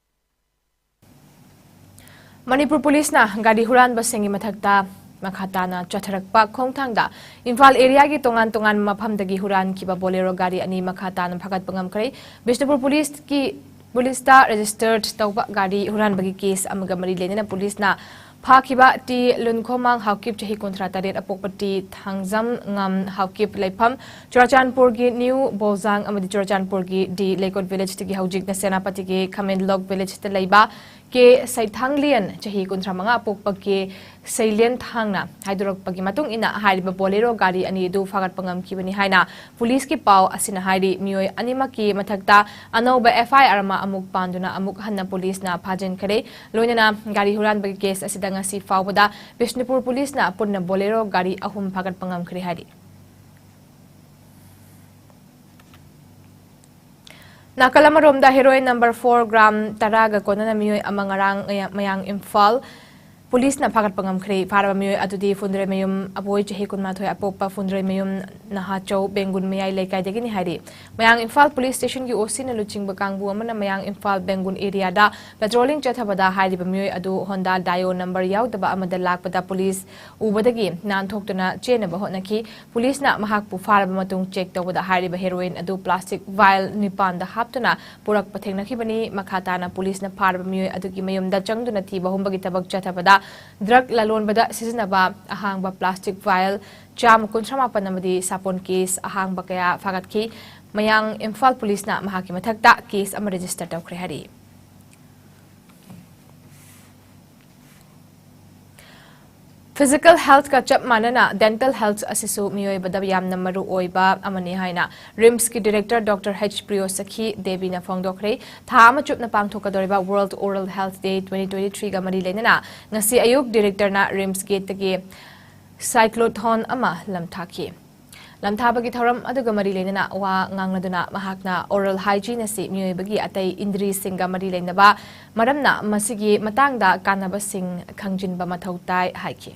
ꯃꯅꯤꯄꯨꯔ ꯄꯨꯂꯤꯁꯅ ꯒꯥꯔꯤ ꯍꯨꯔꯥꯟꯕꯁꯤꯡꯒꯤ ꯃꯊꯛꯇ ꯃꯈꯥ ꯇꯥꯅ ꯆꯠꯊꯔꯛꯄ ꯈꯣꯡꯊꯥꯡꯗ ꯏꯝꯐꯥꯜ area ꯒꯤ ꯇꯣꯉꯥꯟ ꯇꯣꯉꯥꯟꯕ ꯃꯐꯝꯗꯒꯤ ꯍꯨꯔꯥꯟꯈꯤꯕ Bolero ꯒꯥꯔꯤ ꯑꯅꯤ ꯃꯈꯥ ꯇꯥꯅ ꯐꯥꯒꯠꯄ ꯉꯝꯈ꯭ꯔꯦ꯫ ꯕꯤꯁꯅꯨꯄꯨꯔ ꯄꯨꯂꯤꯁꯀꯤ, ꯄꯨꯂꯤꯁꯇ registered ꯇꯧꯕ ꯒꯥꯔꯤ ꯍꯨꯔꯥꯟꯕꯒꯤ case ꯑꯃꯒ ꯃꯔꯤ ꯂꯩꯅꯅ ꯄꯨꯂꯤꯁꯅ ꯐꯥꯈꯤꯕ ꯇꯤ ꯂꯨꯟꯈꯣꯃꯥꯡ ꯍꯥꯎꯀꯤꯞ, ꯆꯍꯤ ꯀꯨꯟꯊ꯭ꯔꯥ ꯇꯔꯦꯠ, ꯑꯄꯣꯛꯄ ꯇꯤ ꯊꯥꯡꯖꯝꯉꯝ ꯍꯥꯎꯀꯤꯞ, ꯂꯩꯐꯝ ꯆꯨꯔꯆꯥꯟꯄꯨꯔꯒꯤ ꯅ꯭ꯌꯨ ꯕꯣꯜꯖꯥꯡ ꯑꯃꯗꯤ ꯆꯨꯔꯆꯥꯟꯄꯨꯔꯒꯤ ꯗꯤ ꯂꯩꯀꯣꯠ village ꯇꯒꯤ ꯍꯧꯖꯤꯛꯅ ꯁꯦꯅꯥꯄꯇꯤꯒꯤ ꯈꯥꯃꯦꯟꯂꯣꯛ village ꯇ ꯂꯩꯕ ꯀꯦ ꯁꯩꯊꯥꯡꯂꯦꯟ, ꯆꯍꯤ ꯀꯨꯟꯊ꯭ꯔꯥ ꯃꯉꯥ ꯄꯣꯛꯄ ꯀꯦ ꯁꯩꯂꯦꯟꯊꯥꯡꯅ ꯍꯥꯏꯗꯣꯔꯛꯄꯒꯤ ꯃꯇꯨꯡ ꯏꯟꯅ, ꯍꯥꯏꯔꯤꯕ ꯕꯣꯂꯦꯔꯣ ꯒꯥꯔꯤ ꯑꯅꯤ ꯑꯗꯨ ꯐꯥꯒꯠꯄ ꯉꯝꯈꯤꯕꯅꯤ ꯍꯥꯏꯅ ꯄꯨꯂꯤꯁꯀꯤ ꯄꯥꯎ ꯑꯁꯤꯅ ꯍꯥꯏꯔꯤ꯫ ꯃꯤꯑꯣꯏ ꯑꯅꯤꯃꯛꯀꯤ ꯃꯊꯛꯇ ꯑꯅꯧꯕ ꯑꯦꯐ ꯑꯥꯏ ꯑꯥꯔ ꯑꯃ ꯑꯃꯨꯛ ꯄꯥꯟꯗꯨꯅ ꯑꯃꯨꯛ ꯍꯟꯅ ꯄꯨꯂꯤꯁꯅ ꯐꯥꯖꯤꯟꯈ꯭ꯔꯦ꯫ ꯂꯣꯏꯅꯅ ꯒꯥꯔꯤ ꯍꯨꯔꯥꯟꯕꯒꯤ ꯀꯦꯁ ꯑꯁꯤꯗ ꯉꯁꯤ ꯐꯥꯎꯕꯗ ꯕꯤꯁꯅꯨꯄꯨꯔ ꯄꯨꯂꯤꯁꯅ ꯄꯨꯟꯅ ꯕꯣꯂꯦꯔꯣ ꯒꯥꯔꯤ ꯑꯍꯨꯝ ꯐꯥꯒꯠꯄ ꯉꯝꯈ꯭ꯔꯦ ꯍꯥꯏꯔꯤ꯫ ꯅꯥꯀꯜ ꯑꯃꯔꯣꯝꯗ ꯍꯦꯔꯣꯏꯟ ꯅꯝꯕꯔ ꯐꯣꯔ ꯒ꯭ꯔꯥꯝ ꯇꯔꯥꯒ ꯀꯣꯟꯅꯅ ꯃꯤꯑꯣꯏ ꯑꯃ ꯉꯔꯥꯡ ꯃꯌꯥ-, ꯃꯌꯥꯡ ꯏꯝꯐꯥꯜ ꯄꯨꯂꯤꯁꯅ ꯐꯥꯒꯠꯄ ꯉꯝꯈ꯭ꯔꯦ꯫ ꯐꯥꯔꯕ ꯃꯤꯑꯣꯏ ꯑꯗꯨꯗꯤ ꯐꯨꯟꯗ꯭ꯔꯩꯃꯌꯨꯝ ꯑꯕꯣꯏ, ꯆꯍꯤ ꯀꯨꯟꯃꯥꯊꯣꯏ ꯑꯄꯣꯛꯄ ꯐꯨꯟꯗ꯭ꯔꯩꯃꯌꯨꯝ ꯅꯍꯥꯆꯧ ꯕꯦꯡꯒꯨꯟ ꯃꯌꯥꯏ ꯂꯩꯀꯥꯏꯗꯒꯤꯅꯤ ꯍꯥꯏꯔꯤ꯫ ꯃꯌꯥꯡ ꯏꯝꯐꯥꯜ ꯄꯨꯂꯤꯁ ꯁ꯭ꯇꯦꯁꯟꯒꯤ ꯑꯣ ꯁꯤꯅ ꯂꯨꯆꯤꯡꯕ ꯀꯥꯡꯕꯨ ꯑꯃꯅ ꯃꯌꯥꯡ ꯏꯝꯐꯥꯜ ꯕꯦꯡꯒꯨꯟ ꯑꯦꯔꯤꯌꯥꯗ ꯄꯦꯇ꯭ꯔꯣꯂꯤꯡ ꯆꯠꯊꯕꯗ ꯍꯥꯏꯔꯤꯕ ꯃꯤꯑꯣꯏ ꯑꯗꯨ ꯍꯣꯟꯗꯥ ꯗꯥꯏꯑꯣ ꯅꯝꯕꯔ ꯌꯥꯎꯗꯕ ꯑꯃꯗ ꯂꯥꯛꯄꯗ ꯄꯨꯂꯤꯁ ꯎꯕꯗꯒꯤ ꯅꯥꯟꯊꯣꯛꯇꯨꯅ ꯆꯦꯟꯅꯕ ꯍꯣꯠꯅꯈꯤ꯫ ꯄꯨꯂꯤꯁꯅ ꯃꯍꯥꯛꯄꯨ ꯐꯥꯔꯕ ꯃꯇꯨꯡ ꯆꯦꯛ ꯇꯧꯕꯗ ꯍꯥꯏꯔꯤꯕ ꯍꯦꯔꯣꯏꯟ ꯑꯗꯨ ꯄ꯭ꯂꯥꯁꯇꯤꯛ ꯚꯥꯏꯜ ꯅꯤꯄꯥꯟꯗ ꯍꯥꯞꯇꯨꯅ ꯄꯨꯔꯛꯄ ꯊꯦꯡꯅꯈꯤꯕꯅꯤ꯫ ꯃꯈꯥ ꯇꯥꯅ ꯄꯨꯂꯤꯁꯅ ꯐꯥꯔꯕ ꯃꯤꯑꯣꯏ ꯑꯗꯨꯒꯤ ꯃꯌꯨꯝꯗ ꯆꯪꯗꯨꯅ ꯊꯤꯕ ꯍꯨꯝꯕꯒꯤ ꯊꯕꯛ ꯆꯠꯊꯕꯗ ꯗ꯭ꯔꯒ ꯂꯂꯣꯟꯕꯗ ꯁꯤꯖꯤꯟꯅꯕ ꯑꯍꯥꯡꯕ ꯄ꯭ꯂꯥꯁꯇꯤꯛ ꯚꯥꯏꯜ ꯆꯥꯝꯃ ꯀꯨꯟꯊ꯭ꯔꯥ ꯃꯥꯄꯟ ꯑꯃꯗꯤ ꯁꯥꯄꯣꯟ ꯀꯦꯁ ꯑꯍꯥꯡꯕ ꯀꯌꯥ ꯐꯥꯒꯠꯈꯤ꯫ ꯃꯌꯥꯡ ꯏꯝꯐꯥꯜ ꯄꯨꯂꯤꯁꯅ ꯃꯍꯥꯛꯀꯤ ꯃꯊꯛꯇ ꯀꯦꯁ ꯑꯃ ꯔꯦꯖꯤꯁꯇꯔ ꯇꯧꯈ꯭ꯔꯦ ꯍꯥꯏꯔꯤ꯫ ꯐꯤꯖꯤꯀꯦꯜ ꯍꯦꯜꯊꯀ ꯆꯞ ꯃꯥꯟꯅꯅ ꯗꯦꯟꯇꯦꯜ ꯍꯦꯜꯊ ꯑꯁꯤꯁꯨ ꯃꯤꯑꯣꯏꯕꯗ ꯌꯥꯝꯅ ꯃꯔꯨ ꯑꯣꯏꯕ ꯑꯃꯅꯤ ꯍꯥꯏꯅ ꯔꯤꯝꯁꯀꯤ ꯗꯤꯔꯦꯛꯇꯔ ꯗꯣꯛꯇꯔ ꯍꯩꯆ ꯄ꯭ꯔꯤꯌꯣꯁꯈꯤ ꯗꯦꯕꯤꯅ ꯐꯣꯡꯗꯣꯛꯈ꯭ꯔꯦ꯫ ꯊꯥ ꯑꯃ ꯆꯨꯞꯅ ꯄꯥꯡꯊꯣꯛꯀꯗꯧꯔꯤꯕ ꯋꯥꯔꯜꯗ ꯑꯣꯔꯦꯜ ꯍꯦꯜꯊ ꯗꯦ ꯇ꯭ꯋꯦꯟꯇꯤ ꯇ꯭ꯋꯦꯟꯇꯤ ꯊ꯭ꯔꯤꯒ ꯃꯔꯤ ꯂꯩꯅꯅ ꯉꯁꯤ ꯑꯌꯨꯛ ꯗꯤꯔꯦꯛꯇꯔꯅ ꯔꯤꯝꯁ ꯒꯦꯠꯇꯒꯤ ꯁꯥꯏꯀ꯭ꯂꯣꯊꯣꯟ ꯑꯃ ꯂꯝꯊꯥꯈꯤ꯫ ꯂꯝꯊꯥꯕꯒꯤ ꯊꯧꯔꯝ ꯑꯗꯨꯒ ꯃꯔꯤ ꯂꯩꯅꯅ ꯋꯥ ꯉꯥꯡꯂꯗꯨꯅ ꯃꯍꯥꯛꯅ ꯑꯣꯔꯦꯜ ꯍꯥꯏꯖꯤꯟ ꯑꯁꯤ ꯃꯤꯑꯣꯏꯕꯒꯤ ꯑꯇꯩ ꯏꯟꯗ꯭ꯔꯤꯁꯤꯡꯒ ꯃꯔꯤ ꯂꯩꯅꯕ ꯃꯔꯝꯅ ꯃꯁꯤꯒꯤ ꯃꯇꯥꯡꯗ ꯀꯥꯟꯅꯕꯁꯤꯡ ꯈꯪꯖꯤꯟꯕ ꯃꯊꯧ ꯇꯥꯏ ꯍꯥꯏꯈꯤ꯫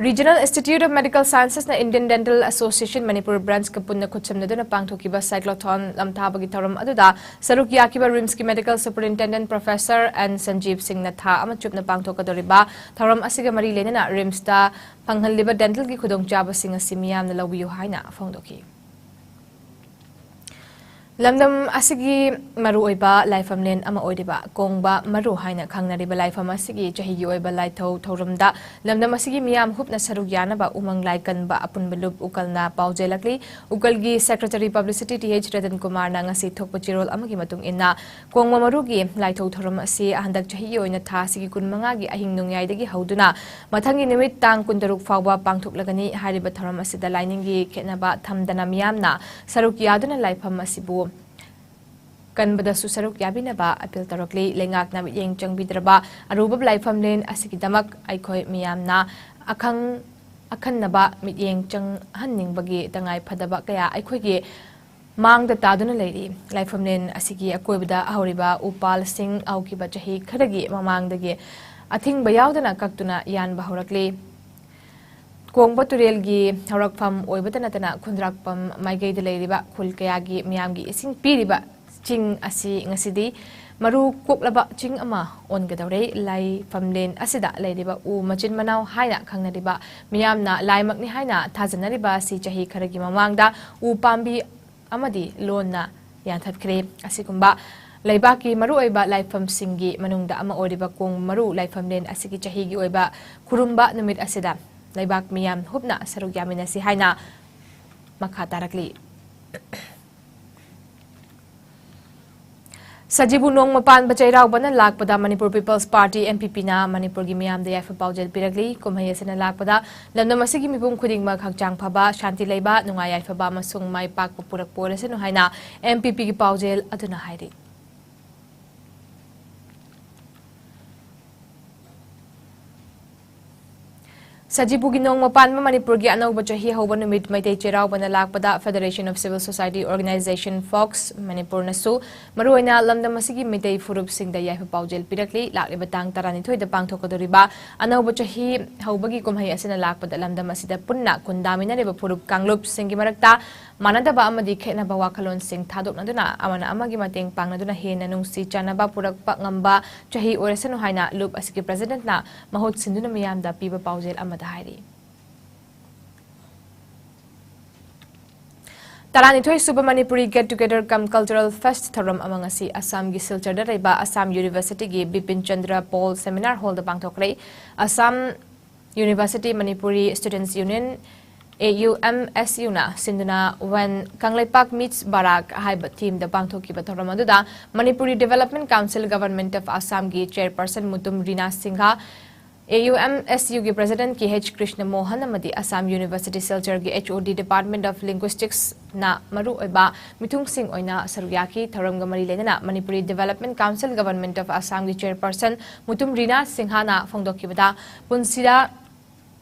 Regional Institute of Medical Sciences ꯅ Indian Dental Association Manipur Branch ꯀ ꯄꯨꯟꯅ ꯈꯨꯠꯁꯝꯅꯗꯨꯅ ꯄꯥꯡꯊꯣꯛꯈꯤꯕ ꯁꯥꯏꯀ꯭ꯂꯣꯊꯣꯟ ꯂꯝꯊꯥꯕꯒꯤ ꯊꯧꯔꯝ ꯑꯗꯨꯗ ꯁꯔꯨꯛ ꯌꯥꯈꯤꯕ ꯔꯤꯝꯁꯀꯤ ꯃꯦꯗꯤꯀꯦꯜ ꯁꯨꯄꯔꯤꯟꯇꯦꯟꯗꯦꯟꯠ ꯄ꯭ꯔꯣꯐꯦꯁꯔ ꯑꯦꯟ ꯁꯟꯖꯤꯕ ꯁꯤꯡꯅ ꯊꯥ ꯑꯃ ꯆꯨꯞꯅ ꯄꯥꯡꯊꯣꯛꯀꯗꯧꯔꯤꯕ ꯊꯧꯔꯝ ꯑꯁꯤꯒ ꯃꯔꯤ ꯂꯩꯅꯅ ꯔꯤꯝꯁꯇ ꯐꯪꯍꯜꯂꯤꯕ ꯗꯦꯟꯇꯜꯒꯤ ꯈꯨꯗꯣꯡꯆꯥꯕꯁꯤꯡ ꯑꯁꯤ ꯃꯤꯌꯥꯝꯅ ꯂꯧꯕꯤꯌꯨ ꯍꯥꯏꯅ ꯐꯣꯡꯗꯣꯛꯈꯤ꯫ ꯂꯝꯗꯝ ꯑꯁꯤꯒꯤ ꯃꯔꯨꯑꯣꯏꯕ ꯂꯥꯏꯐꯝꯂꯦꯟ ꯑꯃ ꯑꯣꯏꯔꯤꯕ ꯀꯣꯡꯕ ꯃꯔꯨ ꯍꯥꯏꯅ ꯈꯪꯅꯔꯤꯕ ꯂꯥꯏꯐꯝ ꯑꯁꯤꯒꯤ ꯆꯍꯤꯒꯤ ꯑꯣꯏꯕ ꯂꯥꯏꯊꯧ ꯊꯧꯔꯝꯗ ꯂꯝꯗꯝ ꯑꯁꯤꯒꯤ ꯃꯤꯌꯥꯝ ꯍꯨꯞꯅ ꯁꯔꯨꯛ ꯌꯥꯅꯕ ꯎꯃꯪ ꯂꯥꯏ ꯀꯟꯕ ꯑꯄꯨꯟꯕ ꯂꯨꯞ ꯎꯀꯜꯅ ꯄꯥꯎꯖꯦꯜꯂꯛꯂꯤ꯫ ꯎꯀꯜꯒꯤ Secretary Publicity T H Ratan ꯀꯨꯃꯥꯔꯅ ꯉꯁꯤ ꯊꯣꯛꯄ ꯆꯦꯔꯣꯜ ꯑꯃꯒꯤ ꯃꯇꯨꯡ ꯏꯟꯅ, ꯀꯣꯡꯕ ꯃꯔꯨꯒꯤ ꯂꯥꯏꯊꯧ ꯊꯧꯔꯝ ꯑꯁꯤ ꯍꯟꯗꯛ ꯆꯍꯤꯒꯤ ꯑꯣꯏꯅ ꯊꯥ ꯑꯁꯤꯒꯤ ꯀꯨꯟꯃꯉꯥꯒꯤ ꯑꯍꯤꯡ ꯅꯣꯡꯌꯥꯏꯗꯒꯤ ꯍꯧꯗꯨꯅ ꯃꯊꯪꯒꯤ ꯅꯨꯃꯤꯠ ꯇꯥꯡ ꯀꯨꯟꯇꯔꯨꯛ ꯐꯥꯎꯕ ꯄꯥꯡꯊꯣꯛꯂꯒꯅꯤ꯫ ꯍꯥꯏꯔꯤꯕ ꯊꯧꯔꯝ ꯑꯁꯤꯗ ꯂꯥꯏꯅꯤꯡꯒꯤ ꯈꯦꯠꯅꯕ ꯊꯝꯗꯅ ꯃꯤꯌꯥꯝꯅ ꯁꯔꯨꯛ ꯌꯥꯗꯨꯅ ꯂꯥꯏꯐꯝ ꯑꯁꯤꯕꯨ ꯀꯟꯕꯗꯁꯨ ꯁꯔꯨꯛ ꯌꯥꯕꯤꯅꯕ ꯑꯄꯤꯜ ꯇꯧꯔꯛꯂꯤ꯫ ꯂꯩꯉꯥꯛꯅ ꯃꯤꯠꯌꯦꯡ ꯆꯪꯕꯤꯗ꯭ꯔꯕ ꯑꯔꯨꯕ ꯂꯥꯏꯐꯝꯂꯦꯟ ꯑꯁꯤꯒꯤꯗꯃꯛ ꯑꯩꯈꯣꯏ ꯃꯤꯌꯥꯝꯅ ꯑꯈꯪ ꯑꯈꯟꯅꯕ ꯃꯤꯠꯌꯦꯡ ꯆꯪꯍꯟꯅꯤꯡꯕꯒꯤ ꯇꯉꯥꯏ ꯐꯗꯕ ꯀꯌꯥ ꯑꯩꯈꯣꯏꯒꯤ ꯃꯥꯡꯗ ꯇꯥꯗꯨꯅ ꯂꯩꯔꯤ꯫ ꯂꯥꯏꯐꯝꯂꯦꯟ ꯑꯁꯤꯒꯤ ꯑꯀꯣꯏꯕꯗ ꯍꯧꯔꯤꯕ ꯎꯄꯥꯜꯁꯤꯡ ꯍꯧꯈꯤꯕ ꯆꯍꯤ ꯈꯔꯒꯤ ꯃꯃꯥꯡꯗꯒꯤ ꯑꯊꯤꯡꯕ ꯌꯥꯎꯗꯅ ꯀꯛꯇꯨꯅ ꯌꯥꯟꯕ ꯍꯧꯔꯛꯂꯤ꯫ ꯀꯣꯡꯕ ꯇꯨꯔꯦꯜꯒꯤ ꯍꯧꯔꯛꯐꯝ ꯑꯣꯏꯕꯇ ꯅꯠꯇꯅ ꯈꯨꯟꯗ꯭ꯔꯥꯛꯄꯝ ꯃꯥꯏꯀꯩꯗ ꯂꯩꯔꯤꯕ ꯈꯨꯜ ꯀꯌꯥꯒꯤ ꯃꯤꯌꯥꯝꯒꯤ ꯏꯁꯤꯡ ꯄꯤꯔꯤꯕ ꯆꯤꯡ ꯑꯁꯤ ꯉꯁꯤꯗꯤ ꯃꯔꯨ ꯀꯣꯛꯂꯕ ꯆꯤꯡ ꯑꯃ ꯑꯣꯟꯒꯗꯧꯔꯦ꯫ ꯂꯥꯏꯐꯝꯂꯦꯟ ꯑꯁꯤꯗ ꯂꯩꯔꯤꯕ ꯎ ꯃꯆꯤꯟ ꯃꯅꯥꯎ ꯍꯥꯏꯅ ꯈꯪꯅꯔꯤꯕ ꯃꯤꯌꯥꯝꯅ ꯂꯥꯏꯃꯛꯅꯤ ꯍꯥꯏꯅ ꯊꯥꯖꯅꯔꯤꯕ ꯑꯁꯤ ꯆꯍꯤ ꯈꯔꯒꯤ ꯃꯃꯥꯡꯗ ꯎ ꯄꯥꯝꯕꯤ ꯑꯃꯗꯤ ꯂꯣꯟꯅ ꯌꯥꯟꯊꯠꯈ꯭ꯔꯦ꯫ ꯑꯁꯤꯒꯨꯝꯕ ꯂꯩꯕꯥꯛꯀꯤ ꯃꯔꯨꯑꯣꯏꯕ ꯂꯥꯏꯐꯝꯁꯤꯡꯒꯤ ꯃꯅꯨꯡꯗ ꯑꯃ ꯑꯣꯏꯔꯤꯕ ꯀꯣꯡ ꯃꯔꯨ ꯂꯥꯏꯐꯝꯂꯦꯟ ꯑꯁꯤꯒꯤ ꯆꯍꯤꯒꯤ ꯑꯣꯏꯕ ꯈꯨꯔꯨꯝꯕ ꯅꯨꯃꯤꯠ ꯑꯁꯤꯗ ꯂꯩꯕꯥꯛ ꯃꯤꯌꯥꯝ ꯍꯨꯞꯅ ꯁꯔꯨꯛ ꯌꯥꯃꯤꯟꯅꯁꯤ ꯍꯥꯏꯅ ꯃꯈꯥ ꯇꯥꯔꯛꯂꯤ꯫ ꯁꯖꯤꯕꯨ ꯅꯣꯡꯃ ꯄꯥꯟꯕ ꯆꯩꯔꯥꯎꯕꯅ ꯂꯥꯛꯄꯗ Manipur People's Party, M P P ꯅ ꯃꯅꯤꯄꯨꯔꯒꯤ ꯃꯤꯌꯥꯝꯗ ꯌꯥꯏꯐ ꯄꯥꯎꯖꯦꯜ ꯄꯤꯔꯛꯂꯤ꯫ ꯀꯨꯝꯍꯩ ꯑꯁꯤꯅ ꯂꯥꯛꯄꯗ ꯂꯝꯗꯝ ꯑꯁꯤꯒꯤ ꯃꯤꯄꯨꯝ ꯈꯨꯗꯤꯡꯃꯛ ꯍꯛꯆꯥꯡ ꯐꯕ, ꯁꯥꯟꯇꯤ ꯂꯩꯕ, ꯅꯨꯡꯉꯥꯏ ꯌꯥꯏꯐꯕ ꯑꯃꯁꯨꯡ ꯃꯥꯏ ꯄꯥꯛꯄ ꯄꯨꯔꯛꯄ ꯑꯣꯏꯔꯁꯅꯨ ꯍꯥꯏꯅ M P P ꯒꯤ ꯄꯥꯎꯖꯦꯜ ꯑꯗꯨꯅ ꯍꯥꯏꯔꯤ꯫ ꯁꯖꯤꯕꯨꯒꯤ ꯅꯣꯡꯃ ꯄꯥꯟꯕ ꯃꯅꯤꯄꯨꯔꯒꯤ ꯑꯅꯧꯕ ꯆꯍꯤ ꯍꯧꯕ ꯅꯨꯃꯤꯠ ꯃꯩꯇꯩ ꯆꯩꯔꯥꯎꯕꯅ ꯂꯥꯛꯄꯗ Federation of Civil Society Organization, ꯐꯣꯛꯁ, ꯃꯅꯤꯄꯨꯔꯅꯁꯨ ꯃꯔꯨꯑꯣꯏꯅ ꯂꯝꯗꯝ ꯑꯁꯤꯒꯤ ꯃꯤꯇꯩ ꯐꯨꯔꯨꯞꯁꯤꯡꯗ ꯌꯥꯏꯐ ꯄꯥꯎꯖꯦꯜ ꯄꯤꯔꯛꯂꯤ꯫ ꯂꯥꯛꯂꯤꯕ ꯇꯥꯡ ꯇꯔꯥꯅꯤꯊꯣꯏꯗ ꯄꯥꯡꯊꯣꯛꯀꯗꯧꯔꯤꯕ ꯑꯅꯧꯕ ꯆꯍꯤ ꯍꯧꯕꯒꯤ ꯀꯨꯝꯍꯩ ꯑꯁꯤꯅ ꯂꯥꯛꯄꯗ ꯂꯝꯗꯝ ꯑꯁꯤꯗ ꯄꯨꯟꯅ ꯈꯨꯟꯗꯥꯃꯤꯟꯅꯔꯤꯕ ꯐꯨꯔꯨꯞ ꯀꯥꯡꯂꯨꯞꯁꯤꯡꯒꯤ ꯃꯔꯛꯇ ꯃꯥꯟꯅꯗꯕ ꯑꯃꯗꯤ ꯈꯦꯠꯅꯕ ꯋꯥꯈꯜꯂꯣꯟꯁꯤꯡ ꯊꯥꯗꯣꯛꯅꯗꯨꯅ ꯑꯃꯅ ꯑꯃꯒꯤ ꯃꯇꯦꯡ ꯄꯥꯡꯅꯗꯨꯅ ꯍꯦꯟꯅ ꯅꯨꯡꯁꯤ ꯆꯥꯟꯅꯕ ꯄꯨꯔꯛꯄ ꯉꯝꯕ ꯆꯍꯤ ꯑꯣꯏꯔꯁꯅꯨ ꯍꯥꯏꯅ ꯂꯨꯞ ꯑꯁꯤꯒꯤ ꯄ꯭ꯔꯦꯁꯤꯗꯦꯟꯠꯅ ꯃꯍꯨꯠ ꯁꯤꯟꯗꯨꯅ ꯃꯤꯌꯥꯝꯗ ꯄꯤꯕ ꯄꯥꯎꯖꯦꯜ ꯑꯃꯗ ꯍꯥꯏꯔꯤ꯫ ꯇꯔꯥꯅꯤꯊꯣꯏ ꯁꯨꯕ Manipuri Get Together cum Cultural Fest ꯊꯧꯔꯝ ꯑꯃ ꯉꯁꯤ ꯑꯁꯥꯝꯒꯤ ꯁꯤꯜꯆꯔꯗ ꯂꯩꯕ ꯑꯁꯥꯝ ꯌꯨꯅꯤꯚꯔꯁꯤꯇꯤꯒꯤ ꯕꯤꯄꯤꯟ ꯆꯟꯗ꯭ꯔ ꯄꯣꯜ ꯁꯦꯃꯤꯅꯥꯔ ꯍꯣꯜꯗ ꯄꯥꯡꯊꯣꯛꯈ꯭ꯔꯦ꯫ ꯑꯁꯥꯝ ꯌꯨꯅꯤꯚꯔꯁꯤꯇꯤ ꯃꯅꯤꯄꯨꯔꯤ ꯁ꯭ꯇꯨꯗꯦꯟꯠꯁ ꯌꯨꯅꯤꯌꯟ, AUMSUꯅ ꯁꯤꯟꯗꯨꯅ When Kangleipak Meets Barak ꯍꯥꯏꯕ ꯊꯤꯝꯗ ꯄꯥꯡꯊꯣꯛꯈꯤꯕ ꯊꯧꯔꯝ ꯑꯗꯨꯗ Manipuri Development Council Government of Assamꯒꯤ ꯆꯦꯌꯔꯄꯔꯁꯟ ꯃꯨꯇꯨꯝ ꯔꯤꯅꯥ ꯁꯤꯡꯍ, AUMSUꯒꯤ president K H Krishna Mohan ꯑꯃꯗꯤ ꯑꯁꯥꯝ ꯌꯨꯅꯤꯚꯔꯁꯤꯇꯤ ꯁꯤꯜꯆꯔꯒꯤ HOD Department of Linguisticsꯅ ꯃꯔꯨꯑꯣꯏꯕ ꯃꯤꯊꯨꯡꯁꯤꯡ ꯑꯣꯏꯅ ꯁꯔꯨꯛ ꯌꯥꯈꯤ꯫ ꯊꯧꯔꯝꯒ ꯃꯔꯤ ꯂꯩꯅꯅ Manipuri Development Council Government of Assamꯒꯤ ꯆꯦꯌꯔꯄꯔꯁꯟ ꯃꯨꯇꯨꯝ ꯔꯤꯅꯥ ꯁꯤꯡꯍꯅ ꯐꯣꯡꯗꯣꯛꯈꯤꯕꯗ, ꯄꯨꯟꯁꯤꯗ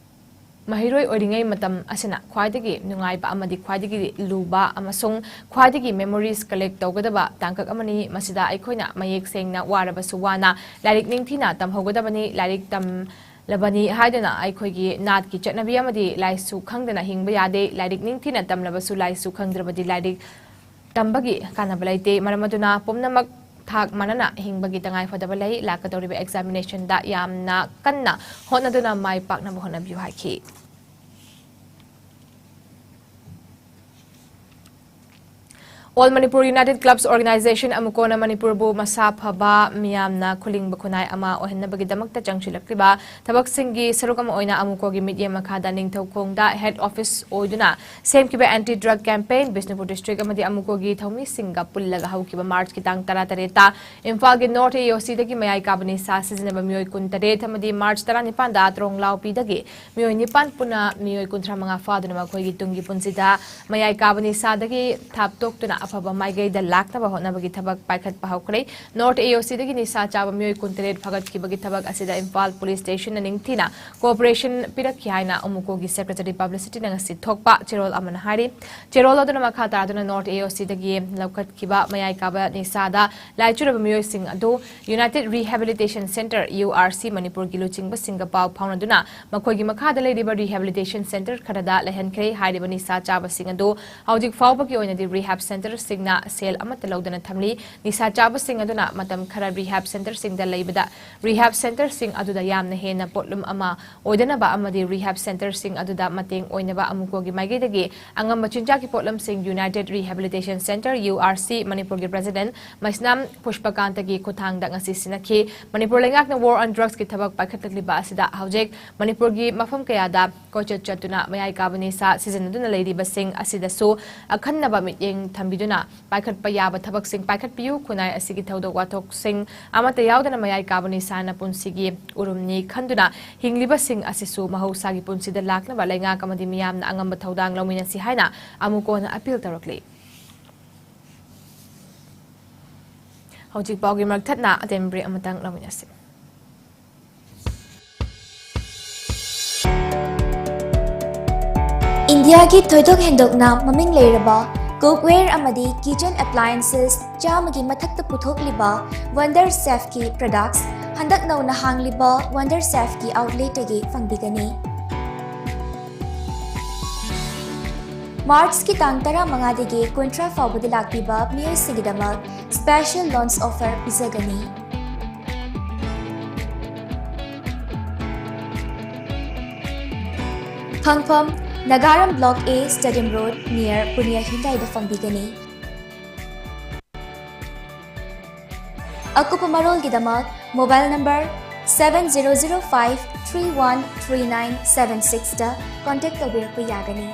ꯃꯍꯩꯔꯣꯏ ꯑꯣꯏꯔꯤꯉꯩ ꯃꯇꯝ ꯑꯁꯤꯅ ꯈ꯭ꯋꯥꯏꯗꯒꯤ ꯅꯨꯡꯉꯥꯏꯕ ꯑꯃꯗꯤ ꯈ꯭ꯋꯥꯏꯗꯒꯤ ꯂꯨꯕ ꯑꯃꯁꯨꯡ ꯈ꯭ꯋꯥꯏꯗꯒꯤ memories collect ꯇꯧꯒꯗꯕ ꯇꯥꯡꯀꯛ ꯑꯃꯅꯤ꯫ ꯃꯁꯤꯗ ꯑꯩꯈꯣꯏꯅ ꯃꯌꯦꯛ ꯁꯦꯡꯅ ꯋꯥꯔꯕꯁꯨ ꯋꯥꯅ ꯂꯥꯏꯔꯤꯛ ꯅꯤꯡꯊꯤꯅ ꯇꯝꯍꯧꯒꯗꯕꯅꯤ꯫ ꯂꯥꯏꯔꯤꯛ ꯇꯝꯂꯕꯅꯤ ꯍꯥꯏꯗꯨꯅ ꯑꯩꯈꯣꯏꯒꯤ ꯅꯥꯠꯀꯤ ꯆꯠꯅꯕꯤ ꯑꯃꯗꯤ ꯂꯥꯏꯁꯨ ꯈꯪꯗꯅ ꯍꯤꯡꯕ ꯌꯥꯗꯦ꯫ ꯂꯥꯏꯔꯤꯛ ꯅꯤꯡꯊꯤꯅ ꯇꯝꯂꯕꯁꯨ ꯂꯥꯏꯁꯨ ꯈꯪꯗ꯭ꯔꯕꯗꯤ ꯂꯥꯏꯔꯤꯛ ꯇꯝꯕꯒꯤ ꯀꯥꯟꯅꯕ ꯂꯩꯇꯦ꯫ ꯃꯔꯝ ꯑꯗꯨꯅ ꯄꯨꯝꯅꯃꯛ ꯊꯥꯛ ꯃꯥꯟꯅꯅ ꯍꯤꯡꯕꯒꯤ ꯇꯉꯥꯏꯐꯗꯕ ꯂꯩ꯫ ꯂꯥꯛꯀꯗꯧꯔꯤꯕ examinationꯗ ꯌꯥꯝꯅ ꯀꯟꯅ ꯍꯣꯠꯅꯗꯨꯅ ꯃꯥꯏ ꯄꯥꯛꯅꯕ ꯍꯣꯠꯅꯕꯤꯌꯨ ꯍꯥꯏꯈꯤ꯫ All Manipur United Clubs Organization, ꯑꯃꯨꯀꯣꯅ ꯃꯅꯤꯄꯨꯔꯕꯨ ꯃꯁꯥ ꯐꯕ, ꯃꯤꯌꯥꯝꯅ ꯈꯨꯂꯤꯡꯕ ꯈꯨꯟꯅꯥꯏ ꯑꯃ ꯑꯣꯏꯍꯟꯅꯕꯒꯤꯗꯃꯛꯇ ꯆꯪꯁꯤꯜꯂꯛꯂꯤꯕ ꯊꯕꯛꯁꯤꯡꯒꯤ ꯁꯔꯨꯛ ꯑꯃ ꯑꯣꯏꯅ ꯑꯃꯨꯀꯣꯒꯤ ꯃꯤꯠꯌꯦꯡ ꯃꯈꯥꯗ ꯅꯤꯡꯊꯧꯈꯣꯡꯗ head office ꯑꯣꯏꯗꯨꯅ ꯁꯦꯝꯈꯤꯕ anti drug campaign, Bishnupur district ꯑꯃꯗꯤ ꯑꯃꯨꯀꯣꯒꯤ ꯊꯧꯃꯤꯁꯤꯡꯒ ꯄꯨꯜꯂꯒ ꯍꯧꯈꯤꯕ March ꯀꯤ ꯇꯥꯡ ꯇꯔꯥꯇꯔꯦꯠꯇ ꯏꯝꯐꯥꯜꯒꯤ North AOCꯗꯒꯤ ꯃꯌꯥꯏ ꯀꯥꯕ ꯅꯤꯁꯥ ꯁꯤꯖꯤꯟꯅꯕ ꯃꯤꯑꯣꯏ ꯀꯨꯟꯇꯔꯦꯠ ꯑꯃꯗꯤ March ꯇꯔꯥꯅꯤꯄꯥꯟꯗ ꯇ꯭ꯔꯣꯡꯂꯥꯎꯄꯤꯗꯒꯤ ꯃꯤꯑꯣꯏ ꯅꯤꯄꯥꯟ ꯄꯨꯟꯅ ꯃꯤꯑꯣꯏ ꯀꯨꯟꯊ꯭ꯔꯥ ꯃꯉꯥ ꯐꯥꯗꯨꯅ ꯃꯈꯣꯏꯒꯤ ꯇꯨꯡꯒꯤ ꯄꯨꯟꯁꯤꯗ ꯃꯌꯥꯏ ꯀꯥꯕ ꯅꯤꯁꯥꯗꯒꯤ ꯊꯥꯞꯇꯣꯛꯇꯨꯅ ꯑꯐꯕ ꯃꯥꯏꯀꯩꯗ ꯂꯥꯛꯅꯕ ꯍꯣꯠꯅꯕꯒꯤ ꯊꯕꯛ ꯄꯥꯏꯈꯠꯄ ꯍꯧꯈ꯭ꯔꯦ꯫ North AOCꯗꯒꯤ ꯅꯤꯁꯥ ꯆꯥꯕ ꯃꯤꯑꯣꯏ ꯀꯨꯟꯇꯔꯦꯠ ꯐꯥꯒꯠꯈꯤꯕꯒꯤ ꯊꯕꯛ ꯑꯁꯤꯗ ꯏꯝꯐꯥꯜ Police Stationꯅ ꯅꯤꯡꯊꯤꯅ cooperation ꯄꯤꯔꯛꯈꯤ ꯍꯥꯏꯅ ꯑꯃꯨꯀꯣꯒꯤ Secretary Publicityꯅ ꯉꯁꯤ ꯊꯣꯛꯄ ꯆꯦꯔꯣꯜ ꯑꯃꯅ ꯍꯥꯏꯔꯤ꯫ ꯆꯦꯔꯣꯜ ꯑꯗꯨꯅ ꯃꯈꯥ ꯇꯥꯗꯨꯅ North AOCꯗꯒꯤ ꯂꯧꯈꯠꯈꯤꯕ ꯃꯌꯥꯏ ꯀꯥꯕ ꯅꯤꯁꯥꯗ ꯂꯥꯏꯆꯨꯔꯕ ꯃꯤꯑꯣꯏꯁꯤꯡ ꯑꯗꯨ United Rehabilitation Centre, URC, ꯃꯅꯤꯄꯨꯔꯒꯤ ꯂꯨꯆꯤꯡꯕꯁꯤꯡꯒ ꯄꯥꯎ ꯐꯥꯎꯅꯗꯨꯅ ꯃꯈꯣꯏꯒꯤ ꯃꯈꯥꯗ ꯂꯩꯔꯤꯕ rehabilitation centre ꯈꯔꯗ ꯂꯩꯍꯟꯈ꯭ꯔꯦ꯫ ꯍꯥꯏꯔꯤꯕ ꯅꯤꯁꯥ ꯆꯥꯕꯁꯤꯡ ꯑꯗꯨ ꯍꯧꯖꯤꯛ ꯐꯥꯎꯕꯒꯤ ꯑꯣꯏꯅꯗꯤ rehab centre ꯁꯤꯡꯅ ꯁꯦꯜ ꯑꯃꯠꯇ ꯂꯧꯗꯅ ꯊꯝꯂꯤ꯫ ꯅꯤꯁꯥ ꯆꯥꯕꯁꯤꯡ ꯑꯗꯨꯅ ꯃꯇꯝ ꯈꯔ rehab centreꯁꯤꯡꯗ ꯂꯩꯕꯗ rehab centreꯁꯤꯡ ꯑꯗꯨꯗ ꯌꯥꯝꯅ ꯍꯦꯟꯅ ꯄꯣꯠꯂꯨꯝ ꯑꯃ ꯑꯣꯏꯗꯅꯕ ꯑꯃꯗꯤ rehab centreꯁꯤꯡ ꯑꯗꯨꯗ ꯃꯇꯦꯡ ꯑꯣꯏꯅꯕ ꯑꯃꯨꯀꯣꯒꯤ ꯃꯥꯏꯀꯩꯗꯒꯤ ꯑꯉꯝꯕ ꯆꯤꯟꯖꯥꯛꯀꯤ ꯄꯣꯠꯂꯝꯁꯤꯡ United Rehabilitation Centre, U R C, ꯃꯅꯤꯄꯨꯔꯒꯤ president ꯃꯩꯁꯅꯥꯝ ꯄꯨꯁꯄꯀꯥꯟꯇꯒꯤ ꯈꯨꯠꯊꯥꯡꯗ ꯉꯁꯤ ꯁꯤꯟꯅꯈꯤ꯫ ꯃꯅꯤꯄꯨꯔ ꯂꯩꯉꯥꯛꯅ war on drugsꯀꯤ ꯊꯕꯛ ꯄꯥꯏꯈꯠꯂꯛꯂꯤꯕ ꯑꯁꯤꯗ ꯍꯧꯖꯤꯛ ꯃꯅꯤꯄꯨꯔꯒꯤ ꯃꯐꯝ ꯀꯌꯥꯗ ꯀꯣꯏꯆꯠ ꯆꯠꯇꯨꯅ ꯃꯌꯥꯏ ꯀꯥꯕ ꯅꯤꯁꯥ ꯁꯤꯖꯤꯟꯅꯗꯨꯅ ꯂꯩꯔꯤꯕꯁꯤꯡ ꯑꯁꯤꯗꯁꯨ ꯑꯈꯟꯅꯕ ꯃꯤꯠꯌꯦꯡ ꯊꯝꯕꯤꯗꯨꯅ ꯄꯥꯏꯈꯠꯄ ꯌꯥꯕ ꯊꯕꯛꯁꯤꯡ ꯄꯥꯏꯈꯠꯄꯤꯌꯨ꯫ ꯈꯨꯟꯅꯥꯏ ꯑꯁꯤꯒꯤ ꯊꯧꯗꯣꯛ ꯋꯥꯊꯣꯛꯁꯤꯡ ꯑꯃꯠꯇ ꯌꯥꯎꯗꯅ ꯃꯌꯥꯏ ꯀꯥꯕ ꯅꯤꯁꯥꯅ ꯄꯨꯟꯁꯤꯒꯤ ꯎꯔꯨꯝꯅꯤ ꯈꯟꯗꯨꯅ ꯍꯤꯡꯂꯤꯕꯁꯤꯡ ꯑꯁꯤꯁꯨ ꯃꯍꯧꯁꯥꯒꯤ ꯄꯨꯟꯁꯤꯗ ꯂꯥꯛꯅꯕ ꯂꯩꯉꯥꯛ ꯑꯃꯗꯤ ꯃꯤꯌꯥꯝꯅ ꯑꯉꯝꯕ ꯊꯧꯗꯥꯡ ꯂꯧꯃꯤꯟꯅꯁꯤ ꯍꯥꯏꯅ ꯑꯃꯨꯛ ꯍꯟꯅ appeal ꯇꯧꯔꯛꯂꯤ꯫ ꯍꯧꯖꯤꯛ ꯄꯥꯎꯒꯤ ꯃꯔꯛ ꯊꯠꯅ ꯑꯇꯦꯟꯕ break ꯑꯃꯇꯪ ꯂꯧꯃꯤꯟꯅꯁꯤ꯫ ꯏꯟꯗꯤꯌꯥꯒꯤ ꯊꯣꯏꯗꯣꯛ ꯍꯦꯟꯗꯣꯛꯅ ꯃꯃꯤꯡ ꯂꯩꯔꯕ cookware ꯑꯃꯗꯤ kitchen appliances ꯆꯥꯝꯃꯒꯤ ꯃꯊꯛꯇ ꯄꯨꯊꯣꯛꯂꯤꯕ Wonder Chefꯀꯤ products ꯍꯟꯗꯛ ꯅꯧꯅ ꯍꯥꯡꯂꯤꯕ Wonder Chefꯀꯤ outletꯇꯒꯤ ꯐꯪꯕꯤꯒꯅꯤ꯫ Marchꯀꯤ ꯇꯥꯡ ꯇꯔꯥꯃꯉꯥꯗꯒꯤ ꯀꯨꯟꯊ꯭ꯔꯥ ꯐꯥꯎꯕꯗ ꯂꯥꯛꯄꯤꯕ ꯃꯤꯑꯣꯏꯁꯤꯡꯒꯤꯗꯃꯛ special launch offer ꯄꯤꯖꯒꯅꯤ꯫ ꯐꯪꯐꯝ, ꯅꯥꯒꯥꯔꯝ Block A, Stadium Road, near Punia ꯍ꯭ꯌꯨꯟꯗꯥꯏꯗ ꯐꯪꯕꯤꯒꯅꯤ꯫ ꯑꯀꯨꯞꯄ ꯃꯔꯣꯜꯒꯤꯗꯃꯛ mobile number seven zero zero five three one three nine seven sixꯇ contact ꯇꯧꯕꯤꯔꯛꯄ ꯌꯥꯒꯅꯤ꯫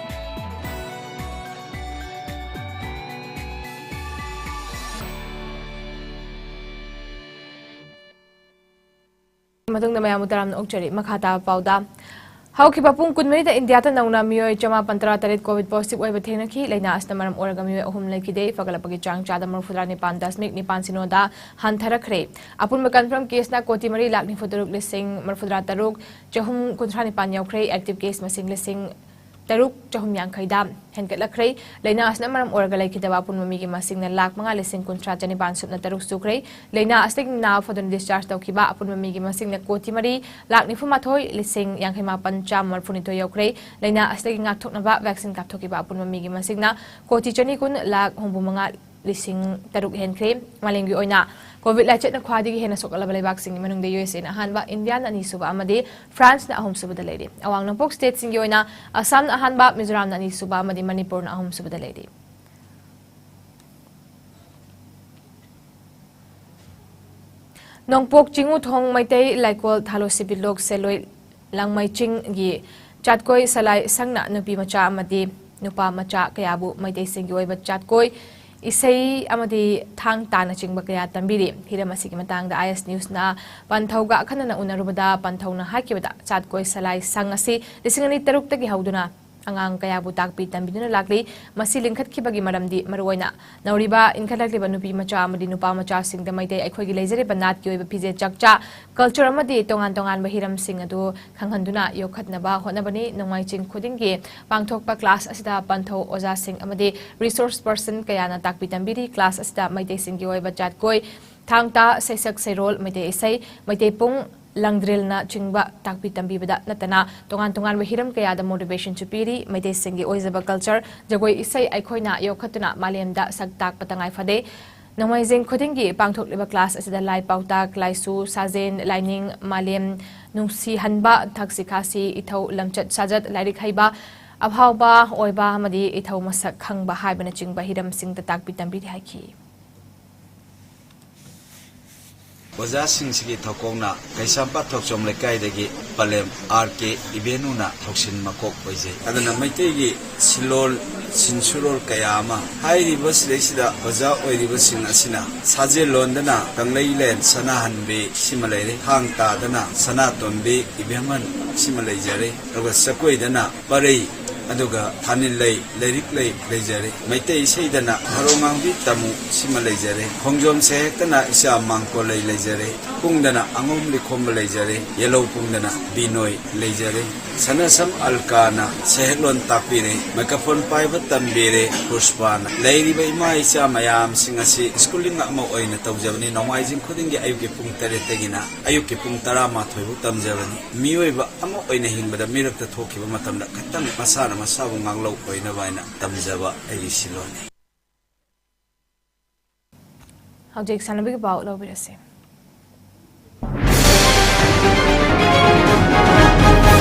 ꯃꯇꯨꯡꯗ ꯃꯌꯥꯝꯕꯨ ꯇꯔꯥꯝꯅ ꯑꯣꯛꯆꯔꯤ꯫ ꯃꯈꯥ ꯇꯥꯕ ꯄꯥꯎꯗ, ꯍꯧꯈꯤꯕ ꯄꯨꯡ ꯀꯨꯟꯃꯔꯤꯗ ꯏꯟꯗꯤꯌꯥꯗ ꯅꯧꯅ ꯃꯤꯑꯣꯏ ꯆꯃꯥꯄꯟ ꯇꯔꯥꯇꯔꯦꯠ COVID positive ꯑꯣꯏꯕ ꯊꯦꯡꯅꯈꯤ꯫ ꯂꯥꯏꯅꯥ ꯑꯁꯤꯅ ꯃꯔꯝ ꯑꯣꯏꯔꯒ ꯃꯤꯑꯣꯏ ꯑꯍꯨꯝ ꯂꯩꯈꯤꯗꯦ꯫ ꯐꯒꯠꯂꯛꯄꯒꯤ ꯆꯥꯡ ꯆꯥꯗ ꯃꯔꯤꯐꯨꯇꯔꯥ ꯅꯤꯄꯥꯟ ꯗꯁꯃꯤꯛ ꯅꯤꯄꯥꯟ ꯁꯤꯅꯣꯗ ꯍꯟꯊꯔꯛꯈ꯭ꯔꯦ꯫ ꯑꯄꯨꯟꯕ confirm caseꯅ ꯀꯣꯇꯤ ꯃꯔꯤ ꯂꯥꯛ ꯅꯤꯐꯨ ꯇꯔꯨꯛ ꯂꯤꯁꯤꯡ ꯃꯔꯤꯐꯨꯇꯔꯥ ꯇꯔꯨꯛ ꯆꯍꯨꯝ ꯀꯨꯟꯊ꯭ꯔꯥ ꯅꯤꯄꯥꯟ ꯌꯧꯈ꯭ꯔꯦ꯫ Active case ꯃꯁꯤꯡ ꯂꯤꯁꯤꯡ ꯇꯔꯨꯛ ꯆꯍꯨꯝ ꯌꯥꯡꯈꯩꯗ ꯍꯦꯟꯒꯠꯂꯛꯈ꯭ꯔꯦ꯫ ꯂꯥꯏꯅꯥ ꯑꯁꯤꯅ ꯃꯔꯝ ꯑꯣꯏꯔꯒ ꯂꯩꯈꯤꯗꯕ ꯑꯄꯨꯟꯕ ꯃꯤꯒꯤ ꯃꯁꯤꯡꯅ ꯂꯥꯈ ꯃꯉꯥ ꯂꯤꯁꯤꯡ ꯀꯨꯟꯊ꯭ꯔꯥ ꯆꯅꯤꯄꯥꯟ ꯁꯨꯞꯅ ꯇꯔꯨꯛ ꯁꯨꯈ꯭ꯔꯦ꯫ ꯂꯥꯏꯅꯥ ꯑꯁꯤꯗꯒꯤ ꯅꯥꯕ ꯐꯗꯨꯅ discharge ꯇꯧꯈꯤꯕ ꯑꯄꯨꯟꯕ ꯃꯤꯒꯤ ꯃꯁꯤꯡꯅ ꯀꯣꯇꯤ ꯃꯔꯤ ꯂꯥꯈ ꯅꯤꯐꯨ ꯃꯥꯊꯣꯏ ꯂꯤꯁꯤꯡ ꯌꯥꯡꯈꯩ ꯃꯥꯄꯟ ꯆꯥꯝꯃ ꯃꯔꯤꯐꯨ ꯅꯤꯊꯣꯏ ꯌꯧꯈ꯭ꯔꯦ꯫ ꯂꯥꯏꯅꯥ ꯑꯁꯤꯗꯒꯤ ꯉꯥꯛꯊꯣꯛꯅꯕ vaccine ꯀꯥꯞꯊꯣꯛꯈꯤꯕ ꯑꯄꯨꯟꯕ ꯃꯤꯒꯤ ꯃꯁꯤꯡꯅ ꯀꯣꯇꯤ ꯆꯅꯤ ꯀꯨꯟ ꯂꯥꯈ ꯍꯨꯝꯐꯨ ꯃꯉꯥ ꯂꯤꯁꯤꯡ ꯇꯔꯨꯛ ꯍꯦꯟꯈ꯭ꯔꯦ꯫ ꯃꯥꯂꯦꯝꯒꯤ ꯑꯣꯏꯅ COVID ꯂꯥꯏꯆꯠꯅ ꯈ꯭ꯋꯥꯏꯗꯒꯤ ꯍꯦꯟꯅ ꯁꯣꯛꯍꯜꯂꯕ ꯂꯩꯕꯥꯛꯁꯤꯡꯒꯤ ꯃꯅꯨꯡꯗ USAꯅ ꯑꯍꯥꯟꯕ, ꯏꯟꯗꯤꯌꯥꯅ ꯑꯅꯤꯁꯨꯕ ꯑꯃꯗꯤ ꯐ꯭ꯔꯥꯟꯁꯅ ꯑꯍꯨꯝꯁꯨꯕꯗ ꯂꯩꯔꯤ꯫ ꯑꯋꯥꯡ ꯅꯣꯡꯄꯣꯛ stateꯁꯤꯡꯒꯤ ꯑꯣꯏꯅ ꯑꯁꯥꯝꯅ ꯑꯍꯥꯟꯕ, ꯃꯤꯖꯣꯔꯥꯝꯅ ꯑꯅꯤꯁꯨꯕ ꯑꯃꯗꯤ ꯃꯅꯤꯄꯨꯔꯅ ꯑꯍꯨꯝꯁꯨꯕꯗ ꯂꯩꯔꯤ꯫ ꯅꯣꯡꯄꯣꯛ ꯆꯤꯡꯉꯨꯊꯣꯡ ꯃꯩꯇꯩ ꯂꯩꯀꯣꯜ ꯊꯥꯂꯣ ꯁꯤꯕꯤꯂꯣꯛ ꯁꯦꯂꯣꯏ ꯂꯥꯡꯃꯩ ꯆꯤꯡꯒꯤ ꯆꯥꯠꯀꯣꯏ ꯁꯂꯥꯏ ꯁꯪꯅ ꯅꯨꯄꯤ ꯃꯆꯥ ꯑꯃꯗꯤ ꯅꯨꯄꯥ ꯃꯆꯥ ꯀꯌꯥꯕꯨ ꯃꯩꯇꯩꯁꯤꯡꯒꯤ ꯑꯣꯏꯕ ꯆꯥꯠꯀꯣꯏ ꯏꯁꯩ ꯑꯃꯗꯤ ꯊꯥꯡ ꯇꯥꯅꯆꯤꯡꯕ ꯀꯌꯥ ꯇꯝꯕꯤꯔꯤ꯫ ꯍꯤꯔꯝ ꯑꯁꯤꯒꯤ ꯃꯇꯥꯡꯗ IS Newsꯅ ꯄꯟꯊꯧꯒ ꯑꯈꯟꯅꯅ ꯎꯅꯔꯨꯕꯗ ꯄꯟꯊꯧꯅ ꯍꯥꯏꯈꯤꯕꯗ ꯆꯥꯠꯀꯣꯏ ꯁꯂꯥꯏ ꯁꯪ ꯑꯁꯤ ꯂꯤꯁꯤꯡ ꯑꯅꯤ ꯇꯔꯨꯛꯇꯒꯤ ꯍꯧꯗꯨꯅ ꯑꯉꯥꯡ ꯀꯌꯥꯕꯨ ꯇꯥꯛꯄꯤ ꯇꯝꯕꯤꯗꯨꯅ ꯂꯥꯛꯂꯤ꯫ ꯃꯁꯤ ꯂꯤꯡꯈꯠꯈꯤꯕꯒꯤ ꯃꯔꯝꯗꯤ ꯃꯔꯨꯑꯣꯏꯅ ꯅꯧꯔꯤꯕ ꯏꯟꯈꯠꯂꯛꯂꯤꯕ ꯅꯨꯄꯤ ꯃꯆꯥ ꯑꯃꯗꯤ ꯅꯨꯄꯥ ꯃꯆꯥꯁꯤꯡꯗ ꯃꯩꯇꯩ ꯑꯩꯈꯣꯏꯒꯤ ꯂꯩꯖꯔꯤꯕ ꯅꯥꯠꯀꯤ ꯑꯣꯏꯕ ꯐꯤꯖꯦꯠ ꯆꯥꯛꯆꯥ, culture ꯑꯃꯗꯤ ꯇꯣꯉꯥꯟ ꯇꯣꯉꯥꯟꯕ ꯍꯤꯔꯝꯁꯤꯡ ꯑꯗꯨ ꯈꯪꯍꯟꯗꯨꯅ ꯌꯣꯛꯈꯠꯅꯕ ꯍꯣꯠꯅꯕꯅꯤ꯫ ꯅꯣꯡꯃꯥꯏꯖꯤꯡ ꯈꯨꯗꯤꯡꯒꯤ ꯄꯥꯡꯊꯣꯛꯄ class ꯑꯁꯤꯗ ꯄꯟꯊꯧ ꯑꯣꯖꯥꯁꯤꯡ ꯑꯃꯗꯤ resource person ꯀꯌꯥꯅ ꯇꯥꯛꯄꯤ ꯇꯝꯕꯤꯔꯤ꯫ Class ꯑꯁꯤꯗ ꯃꯩꯇꯩꯁꯤꯡꯒꯤ ꯑꯣꯏꯕ ꯖꯥꯠꯀꯣꯏ, ꯊꯥꯡ ꯇꯥ, ꯁꯩꯁꯛ ꯁꯩꯔꯣꯜ, ꯃꯩꯇꯩ ꯏꯁꯩ, ꯃꯩꯇꯩ ꯄꯨꯡ, ꯂꯪꯗ꯭ꯔꯤꯜꯅ ꯆꯤꯡꯕ ꯇꯥꯛꯄꯤ ꯇꯝꯕꯤꯕꯗ ꯅꯠꯇꯅ ꯇꯣꯉꯥꯟ ꯇꯣꯉꯥꯟꯕ ꯍꯤꯔꯝ ꯀꯌꯥꯗ motivationꯁꯨ ꯄꯤꯔꯤ꯫ ꯃꯩꯇꯩꯁꯤꯡꯒꯤ ꯑꯣꯏꯖꯕ culture, ꯖꯒꯣꯏ ꯏꯁꯩ ꯑꯩꯈꯣꯏꯅ ꯌꯣꯛꯈꯠꯇꯨꯅ ꯃꯥꯂꯦꯝꯗ ꯁꯛ ꯇꯥꯛꯄ ꯇꯉꯥꯏ ꯐꯗꯦ꯫ ꯅꯣꯡꯃꯥꯏꯖꯤꯡ ꯈꯨꯗꯤꯡꯒꯤ ꯄꯥꯡꯊꯣꯛꯂꯤꯕ class ꯑꯁꯤꯗ ꯂꯥꯏ ꯄꯥꯎꯇꯥꯛ, ꯂꯥꯏꯁꯨ, ꯁꯥꯖꯦꯜ, ꯂꯥꯏꯅꯤꯡ, ꯃꯥꯂꯦꯝ ꯅꯨꯡꯁꯤꯍꯟꯕ, ꯊꯛꯁꯤ ꯈꯥꯁꯤ, ꯏꯊꯧ ꯂꯝꯆꯠ ꯁꯥꯖꯠ, ꯂꯥꯏꯔꯤꯛ ꯍꯩꯕ, ꯑꯐꯥꯎꯕ ꯑꯣꯏꯕ ꯑꯃꯗꯤ ꯏꯊꯧ ꯃꯁꯛ ꯈꯪꯕ ꯍꯥꯏꯕꯅꯆꯤꯡꯕ ꯍꯤꯔꯝꯁꯤꯡꯗ ꯇꯥꯛꯄꯤ ꯇꯝꯕꯤꯔꯤ ꯍꯥꯏꯈꯤ꯫ ꯑꯣꯖꯥꯁꯤꯡꯁꯤꯒꯤ ꯊꯧꯀꯣꯛꯅ ꯀꯩꯁꯥꯝꯄꯥꯠ ꯊꯣꯛꯆꯣꯝ ꯂꯩꯀꯥꯏꯗꯒꯤ ꯄꯂꯦꯝ R K ꯏꯕꯦꯅꯨꯅ ꯊꯧꯁꯤꯟ ꯃꯀꯣꯛ ꯑꯣꯏꯖꯩ꯫ ꯑꯗꯨꯅ ꯃꯩꯇꯩꯒꯤ ꯁꯤꯂꯣꯜ, ꯁꯤꯟꯁꯨꯔꯣꯜ ꯀꯌꯥ ꯑꯃ ꯍꯥꯏꯔꯤꯕ ꯁꯤꯗꯩꯁꯤꯗ ꯑꯣꯖꯥ ꯑꯣꯏꯔꯤꯕꯁꯤꯡ ꯑꯁꯤꯅ ꯁꯥꯖꯦꯜ ꯂꯣꯟꯗꯅ ꯀꯪꯂꯩ ꯂꯦꯟ ꯁꯅꯥꯍꯟꯕꯤ ꯁꯤꯃ ꯂꯩꯔꯦ, ꯊꯥꯡ ꯇꯥꯗꯅ ꯁꯅꯥꯇꯣꯟꯕꯤ ꯏꯕꯦꯝꯍꯟ ꯁꯤꯃ ꯂꯩꯖꯔꯦ, ꯑꯗꯨꯒ ꯆꯀꯣꯏꯗꯅ ꯄꯔꯩ ꯑꯗꯨꯒ ꯊꯥꯅꯤꯜ ꯂꯩ, ꯂꯩꯔꯤꯛ ꯂꯩ ꯂꯩꯖꯔꯦ꯫ ꯃꯩꯇꯩ ꯏꯁꯩꯗꯅ ꯍꯔꯣ ꯉꯥꯡꯕꯤ ꯇꯥꯃꯨ ꯁꯤꯃ ꯂꯩꯖꯔꯦ꯫ ꯈꯣꯡꯖꯣꯝ ꯁꯦꯍꯦꯛꯇꯅ ꯏꯆꯥ ꯃꯥꯡꯀꯣ ꯂꯩ ꯂꯩꯖꯔꯦ꯫ ꯄꯨꯡꯗꯅ ꯑꯉꯣꯝ ꯂꯤꯈꯣꯝꯕ ꯂꯩꯖꯔꯦ꯫ ꯌꯦꯜꯍꯧ ꯄꯨꯡꯗꯅ ꯕꯤꯅꯣꯏ ꯂꯩꯖꯔꯦ꯫ ꯁꯅꯥꯁꯝ ꯑꯜꯀꯥꯅ ꯁꯦꯍꯦꯠꯂꯣꯟ ꯇꯥꯛꯄꯤꯔꯦ꯫ ꯃꯥꯏꯀ꯭ꯔꯣꯐꯣꯟ ꯄꯥꯏꯕ ꯇꯝꯕꯤꯔꯦ꯫ ꯄꯨꯁꯄꯥꯅ꯫ ꯂꯩꯔꯤꯕ ꯏꯃꯥ ꯏꯆꯥ ꯃꯌꯥꯝꯁꯤꯡ ꯑꯁꯤ ꯁ꯭ꯀꯨꯂꯤꯡ ꯑꯃ ꯑꯣꯏꯅ ꯇꯧꯖꯕꯅꯤ꯫ ꯅꯣꯡꯃꯥꯏꯖꯤꯡ ꯈꯨꯗꯤꯡꯒꯤ ꯑꯌꯨꯛꯀꯤ ꯄꯨꯡ ꯇꯔꯦꯠꯇꯒꯤꯅ ꯑꯌꯨꯛꯀꯤ ꯄꯨꯡ ꯇꯔꯥꯃꯥꯊꯣꯏ ꯐꯥꯎ ꯇꯝꯖꯕꯅꯤ꯫ ꯃꯤꯑꯣꯏꯕ ꯑꯃ ꯑꯣꯏꯅ ꯍꯤꯡꯕꯗ ꯃꯤꯔꯛꯇ ꯊꯣꯛꯈꯤꯕ ꯃꯇꯝꯗ ꯈꯤꯇꯪ ꯃꯁꯥꯅ ꯃꯁꯥꯕꯨ ꯉꯥꯛꯂꯧ ꯑꯣꯏꯅꯕ ꯍꯥꯏꯅ ꯇꯝꯖꯕ ꯑꯩꯒꯤ ꯁꯤꯂꯣꯟꯅꯤ꯫ ꯍꯧꯖꯤꯛ ꯁꯥꯟꯅꯕꯒꯤ ꯄꯥꯎ ꯂꯧꯕꯤꯔꯁꯤ꯫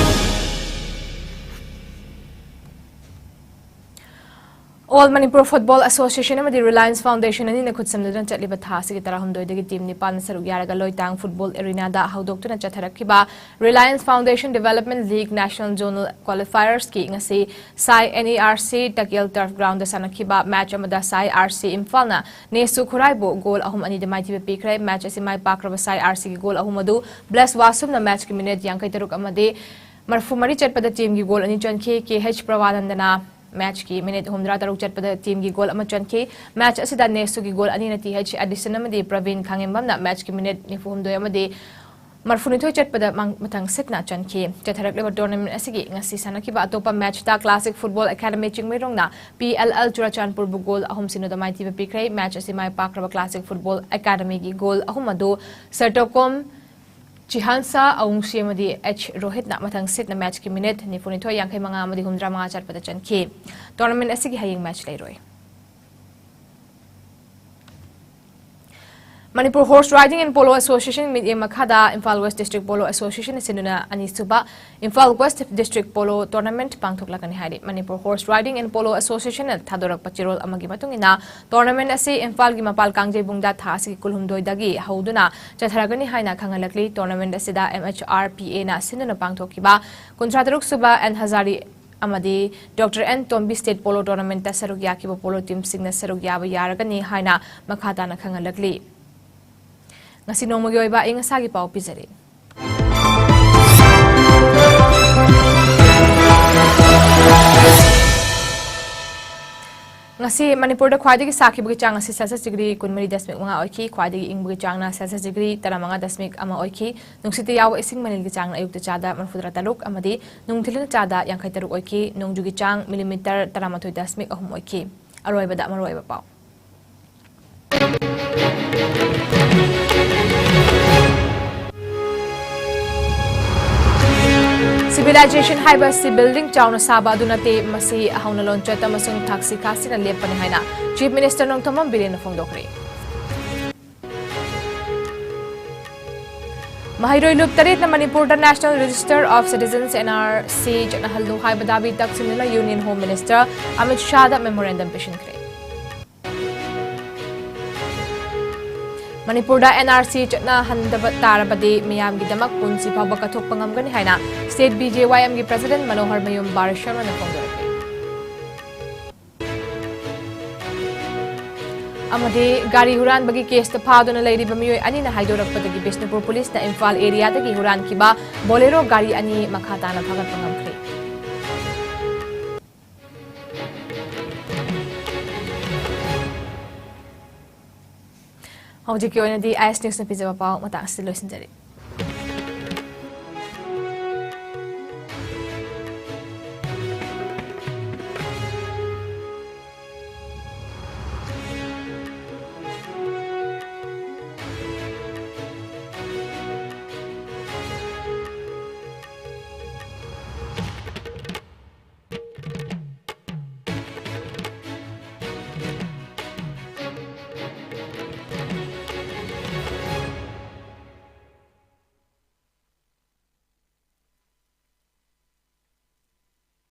All Manipur Football Association ꯑꯃꯗꯤ Reliance Foundation ꯑꯅꯤꯅ ꯈꯨꯠꯁꯝꯅꯗꯨꯅ ꯆꯠꯂꯤꯕ ꯊꯥ ꯑꯁꯤꯒꯤ ꯇꯔꯥꯍꯨꯝꯗꯣꯏꯗꯒꯤ team ꯅꯤꯄꯥꯟ ꯁꯔꯨꯛ ꯌꯥꯔꯒ ꯂꯣꯏꯇꯥꯡ football arenaꯗ ꯍꯧꯗꯣꯛꯇꯨꯅ ꯆꯠꯊꯔꯛꯈꯤꯕ Reliance Foundation Development League National Zonal Qualifiersꯀꯤ ꯉꯁꯤ ꯁꯥꯏ NERC ꯇꯀꯦꯜ turf groundꯗ ꯁꯥꯟꯅꯈꯤꯕ match ꯑꯃꯗ ꯁꯥꯏ RC ꯏꯝꯐꯥꯜꯅ ꯅꯦꯁꯨ ꯈꯨꯔꯥꯏꯕꯨ goal ꯑꯍꯨꯝ ꯑꯅꯤꯗ ꯃꯥꯏꯊꯤꯕ ꯄꯤꯈ꯭ꯔꯦ꯫ Match ꯑꯁꯤ ꯃꯥꯏ ꯄꯥꯛꯈ꯭ꯔꯕ ꯁꯥꯏ RCꯒꯤ goal ꯑꯍꯨꯝ ꯑꯗꯨ ꯕ꯭ꯂꯦꯁ ꯋꯥꯁꯨꯝꯅ matchꯀꯤ minute ꯌꯥꯡꯈꯩ ꯇꯔꯨꯛ ꯑꯃꯗꯤ ꯃꯔꯐꯨ ꯃꯔꯤ ꯆꯠꯄꯗ teamꯒꯤ goal ꯑꯅꯤ ꯆꯟꯈꯤ꯫ KH ꯄ꯭ꯔꯚꯥꯅꯟꯗꯅ matchꯀꯤ minute ꯍꯨꯝꯗ꯭ꯔꯥ ꯇꯔꯨꯛ ꯆꯠꯄꯗ teamꯒꯤ goal ꯑꯃ ꯆꯟꯈꯤ꯫ Match ꯑꯁꯤꯗ ꯅꯦꯁꯨꯒꯤ goal ꯑꯅꯤꯅ TH Addison ꯑꯃꯗꯤ ꯄ꯭ꯔꯕꯤꯟ ꯈꯥꯉꯦꯝꯕꯝꯅ matchꯀꯤ minute ꯅꯤꯐꯨ ꯍꯨꯝꯗꯣꯏ ꯑꯃꯗꯤ ꯃꯔꯐꯨ ꯅꯤꯊꯣꯏ ꯆꯠꯄꯗ ꯃꯪ-, ꯃꯊꯪ ꯁꯤꯠꯅ ꯆꯟꯈꯤ꯫ ꯆꯠꯊꯔꯛꯂꯤꯕ tournament ꯑꯁꯤꯒꯤ ꯉꯁꯤ ꯁꯥꯟꯅꯈꯤꯕ ꯑꯇꯣꯞꯄ matchꯇ Classic Football Academy ꯆꯤꯡꯃꯩꯔꯣꯡꯅ PLL ꯆꯨꯔꯥꯆꯥꯟꯄꯨꯔꯕꯨ goal ꯑꯍꯨꯝ ꯁꯤꯅꯣꯗ ꯃꯥꯏꯊꯤꯕ ꯄꯤꯈ꯭ꯔꯦ꯫ Match ꯑꯁꯤ ꯃꯥꯏ ꯄꯥꯛꯈ꯭ꯔꯕ Classic Football Academyꯒꯤ goal ꯑꯍꯨꯝ ꯑꯗꯨ ꯁꯔꯇꯣꯀꯣꯝ ꯆꯤꯍꯥꯟꯁꯥ ꯑꯋꯨꯡꯁꯤ ꯑꯃꯗꯤ H ꯔꯣꯍꯤꯠꯅ ꯃꯊꯪ ꯁꯤꯠꯅ matchꯀꯤ minute ꯅꯤꯐꯨ ꯅꯤꯊꯣꯏ, ꯌꯥꯡꯈꯩ ꯃꯉꯥ ꯑꯃꯗꯤ ꯍꯨꯝꯗ꯭ꯔꯥ ꯃꯉꯥ ꯆꯠꯄꯗ ꯆꯟꯈꯤ꯫ Tournament ꯑꯁꯤꯒꯤ ꯍꯌꯦꯡ match ꯂꯩꯔꯣꯏ꯫ Manipur Horse Riding and Polo Association ꯃꯤꯠꯌꯦꯡ ꯃꯈꯥꯗ Imphal West District Polo Association ꯁꯤꯟꯗꯨꯅ ꯑꯅꯤꯁꯨꯕ Imphal West District Polo Tournament ꯄꯥꯡꯊꯣꯛꯂꯛꯀꯅꯤ ꯍꯥꯏꯔꯤ꯫ Manipur Horse Riding and Polo Associationꯅ ꯊꯥꯗꯣꯔꯛꯄ ꯆꯦꯔꯣꯜ ꯑꯃꯒꯤ ꯃꯇꯨꯡ ꯏꯟꯅ, tournamentꯑꯁꯤ ꯏꯝꯐꯥꯜꯒꯤ ꯃꯄꯥꯜ ꯀꯥꯡꯖꯩꯕꯨꯡꯗ ꯊꯥ ꯑꯁꯤꯒꯤ ꯀꯨꯟꯍꯨꯝꯗꯣꯏꯗꯒꯤ ꯍꯧꯗꯨꯅ ꯆꯠꯊꯔꯒꯅꯤ ꯍꯥꯏꯅ ꯈꯪꯍꯜꯂꯛꯂꯤ꯫ Tournament ꯑꯁꯤꯗ MHRPAꯅ ꯁꯤꯟꯗꯨꯅ ꯄꯥꯡꯊꯣꯛꯈꯤꯕ ꯀꯨꯟꯊ꯭ꯔꯥ ꯇꯔꯨꯛ ꯁꯨꯕ N ꯍꯖꯥꯔꯤ ꯑꯃꯗꯤ Doctor N ꯇꯣꯝꯕꯤ State Polo Tournamentꯇ ꯁꯔꯨꯛ ꯌꯥꯈꯤꯕ polo teamꯁꯤꯡꯅ ꯁꯔꯨꯛ ꯌꯥꯕ ꯌꯥꯔꯒꯅꯤ ꯍꯥꯏꯅ ꯃꯈꯥ ꯇꯥꯅ ꯈꯪꯍꯜꯂꯛꯂꯤ꯫ ꯉꯁꯤ ꯅꯣꯡꯃꯒꯤ ꯑꯣꯏꯕ ꯑꯏꯪ ꯑꯁꯥꯒꯤ ꯄꯥꯎ ꯄꯤꯖꯔꯤ꯫ ꯉꯁꯤ ꯃꯅꯤꯄꯨꯔꯗ ꯈ꯭ꯋꯥꯏꯗꯒꯤ ꯁꯥꯈꯤꯕꯒꯤ ꯆꯥꯡ ꯑꯁꯤ ꯁꯦꯜꯁꯤꯌꯁ ꯗꯤꯒ꯭ꯔꯤ ꯀꯨꯟꯃꯔꯤ ꯗꯁꯃꯤꯛ ꯃꯉꯥ ꯑꯣꯏꯈꯤ꯫ ꯈ꯭ꯋꯥꯏꯗꯒꯤ ꯏꯪꯕꯒꯤ ꯆꯥꯡꯅ ꯁꯦꯜꯁꯤꯌꯁ ꯗꯤꯒ꯭ꯔꯤ ꯇꯔꯥꯃꯉꯥ ꯗꯁꯃꯤꯛ ꯑꯃ ꯑꯣꯏꯈꯤ꯫ ꯅꯨꯡꯁꯤꯠꯇ ꯌꯥꯎꯕ ꯏꯁꯤꯡ ꯃꯅꯤꯜꯒꯤ ꯆꯥꯡꯅ ꯑꯌꯨꯛꯇ ꯆꯥꯗ ꯃꯔꯤꯐꯨꯇꯔꯥ ꯇꯔꯨꯛ ꯑꯃꯗꯤ ꯅꯨꯡꯊꯤꯜꯅ ꯆꯥꯗ ꯌꯥꯡꯈꯩ ꯇꯔꯨꯛ ꯑꯣꯏꯈꯤ꯫ ꯅꯣꯡꯖꯨꯒꯤ ꯆꯥꯡ ꯃꯤꯂꯤꯃꯤꯇꯔ ꯇꯔꯥꯃꯥꯊꯣꯏ ꯗꯁꯃꯤꯛ ꯑꯍꯨꯝ ꯑꯣꯏꯈꯤ꯫ ꯑꯔꯣꯏꯕꯗ ꯃꯔꯨꯑꯣꯏꯕ ꯄꯥꯎ꯫ ꯁꯤꯚꯤꯂꯥꯏꯖꯦꯁꯟ ꯍꯥꯏꯕ ꯑꯁꯤ ꯕꯤꯜꯗꯤꯡ ꯆꯥꯎꯅ ꯁꯥꯕ ꯑꯗꯨ ꯅꯠꯇꯦ, ꯃꯁꯤ ꯍꯧꯅ ꯂꯣꯟꯆꯠ ꯑꯃꯁꯨꯡ ꯊꯛꯁꯤ ꯈꯥꯁꯤꯅ ꯂꯦꯞꯄꯅꯤ ꯍꯥꯏꯅ ꯆꯤꯐ ꯃꯤꯅꯤꯁꯇꯔ ꯅꯣꯡꯊꯣꯝꯕꯝ ꯕꯤꯔꯦꯟꯅ ꯐꯣꯡꯗꯣꯛꯈ꯭ꯔꯦ꯫ ꯃꯍꯩꯔꯣꯏ ꯂꯨꯞ ꯇꯔꯦꯠꯅ ꯃꯅꯤꯄꯨꯔꯗ National Register of Citizens, N R C, ꯆꯠꯅꯍꯜꯂꯨ ꯍꯥꯏꯕ ꯗꯥꯕꯤ ꯇꯛꯁꯤꯟꯗꯨꯅ ꯌꯨꯅꯤꯌꯟ ꯍꯣꯝ ꯃꯤꯅꯤꯁꯇꯔ ꯑꯃꯤꯠ ꯁꯥꯍꯗ ꯃꯦꯃꯣꯔꯦꯟꯗꯝ ꯄꯤꯁꯤꯟꯈ꯭ꯔꯦ꯫ ꯃꯅꯤꯄꯨꯔꯗ N R C ꯆꯠꯅꯍꯟꯗꯕ ꯇꯥꯔꯕꯗꯤ ꯃꯤꯌꯥꯝꯒꯤꯗꯃꯛ ꯄꯨꯟꯁꯤ ꯐꯥꯎꯕ ꯀꯠꯊꯣꯛꯄ ꯉꯝꯒꯅꯤ ꯍꯥꯏꯅ State B J Y M ꯒꯤ President ꯃꯅꯣꯍꯔ ꯃꯌꯨꯝ ꯕꯥꯔꯤꯁꯔꯃꯅ ꯐꯣꯡꯗꯣꯔꯛꯂꯤ꯫ ꯑꯃꯗꯤ ꯒꯥꯔꯤ ꯍꯨꯔꯥꯟꯕꯒꯤ ꯀꯦꯁꯇ ꯐꯥꯗꯨꯅ ꯂꯩꯔꯤꯕ ꯃꯤꯑꯣꯏ ꯑꯅꯤꯅ ꯍꯥꯏꯗꯣꯔꯛꯄꯗꯒꯤ ꯕꯤꯁꯅꯨꯄꯨꯔ ꯄꯨꯂꯤꯁꯅ ꯏꯝꯐꯥꯜ ꯑꯦꯔꯤꯌꯥꯗꯒꯤ ꯍꯨꯔꯥꯟꯈꯤꯕ ꯕꯣꯂꯦꯔꯣ ꯒꯥꯔꯤ ꯑꯅꯤ ꯃꯈꯥ ꯇꯥꯅ ꯐꯥꯒꯠꯄ ꯉꯝꯈ꯭ꯔꯦ꯫ ꯍꯧꯖꯤꯛꯀꯤ ꯑꯣꯏꯅꯗꯤ ꯑꯥꯏ ꯑꯦꯁ ꯅ꯭ꯌꯨꯁꯅ ꯄꯤꯖꯕ ꯄꯥꯎ ꯃꯇꯥꯡ ꯑꯁꯤꯗ ꯂꯣꯏꯁꯤꯟꯖꯔꯦ꯫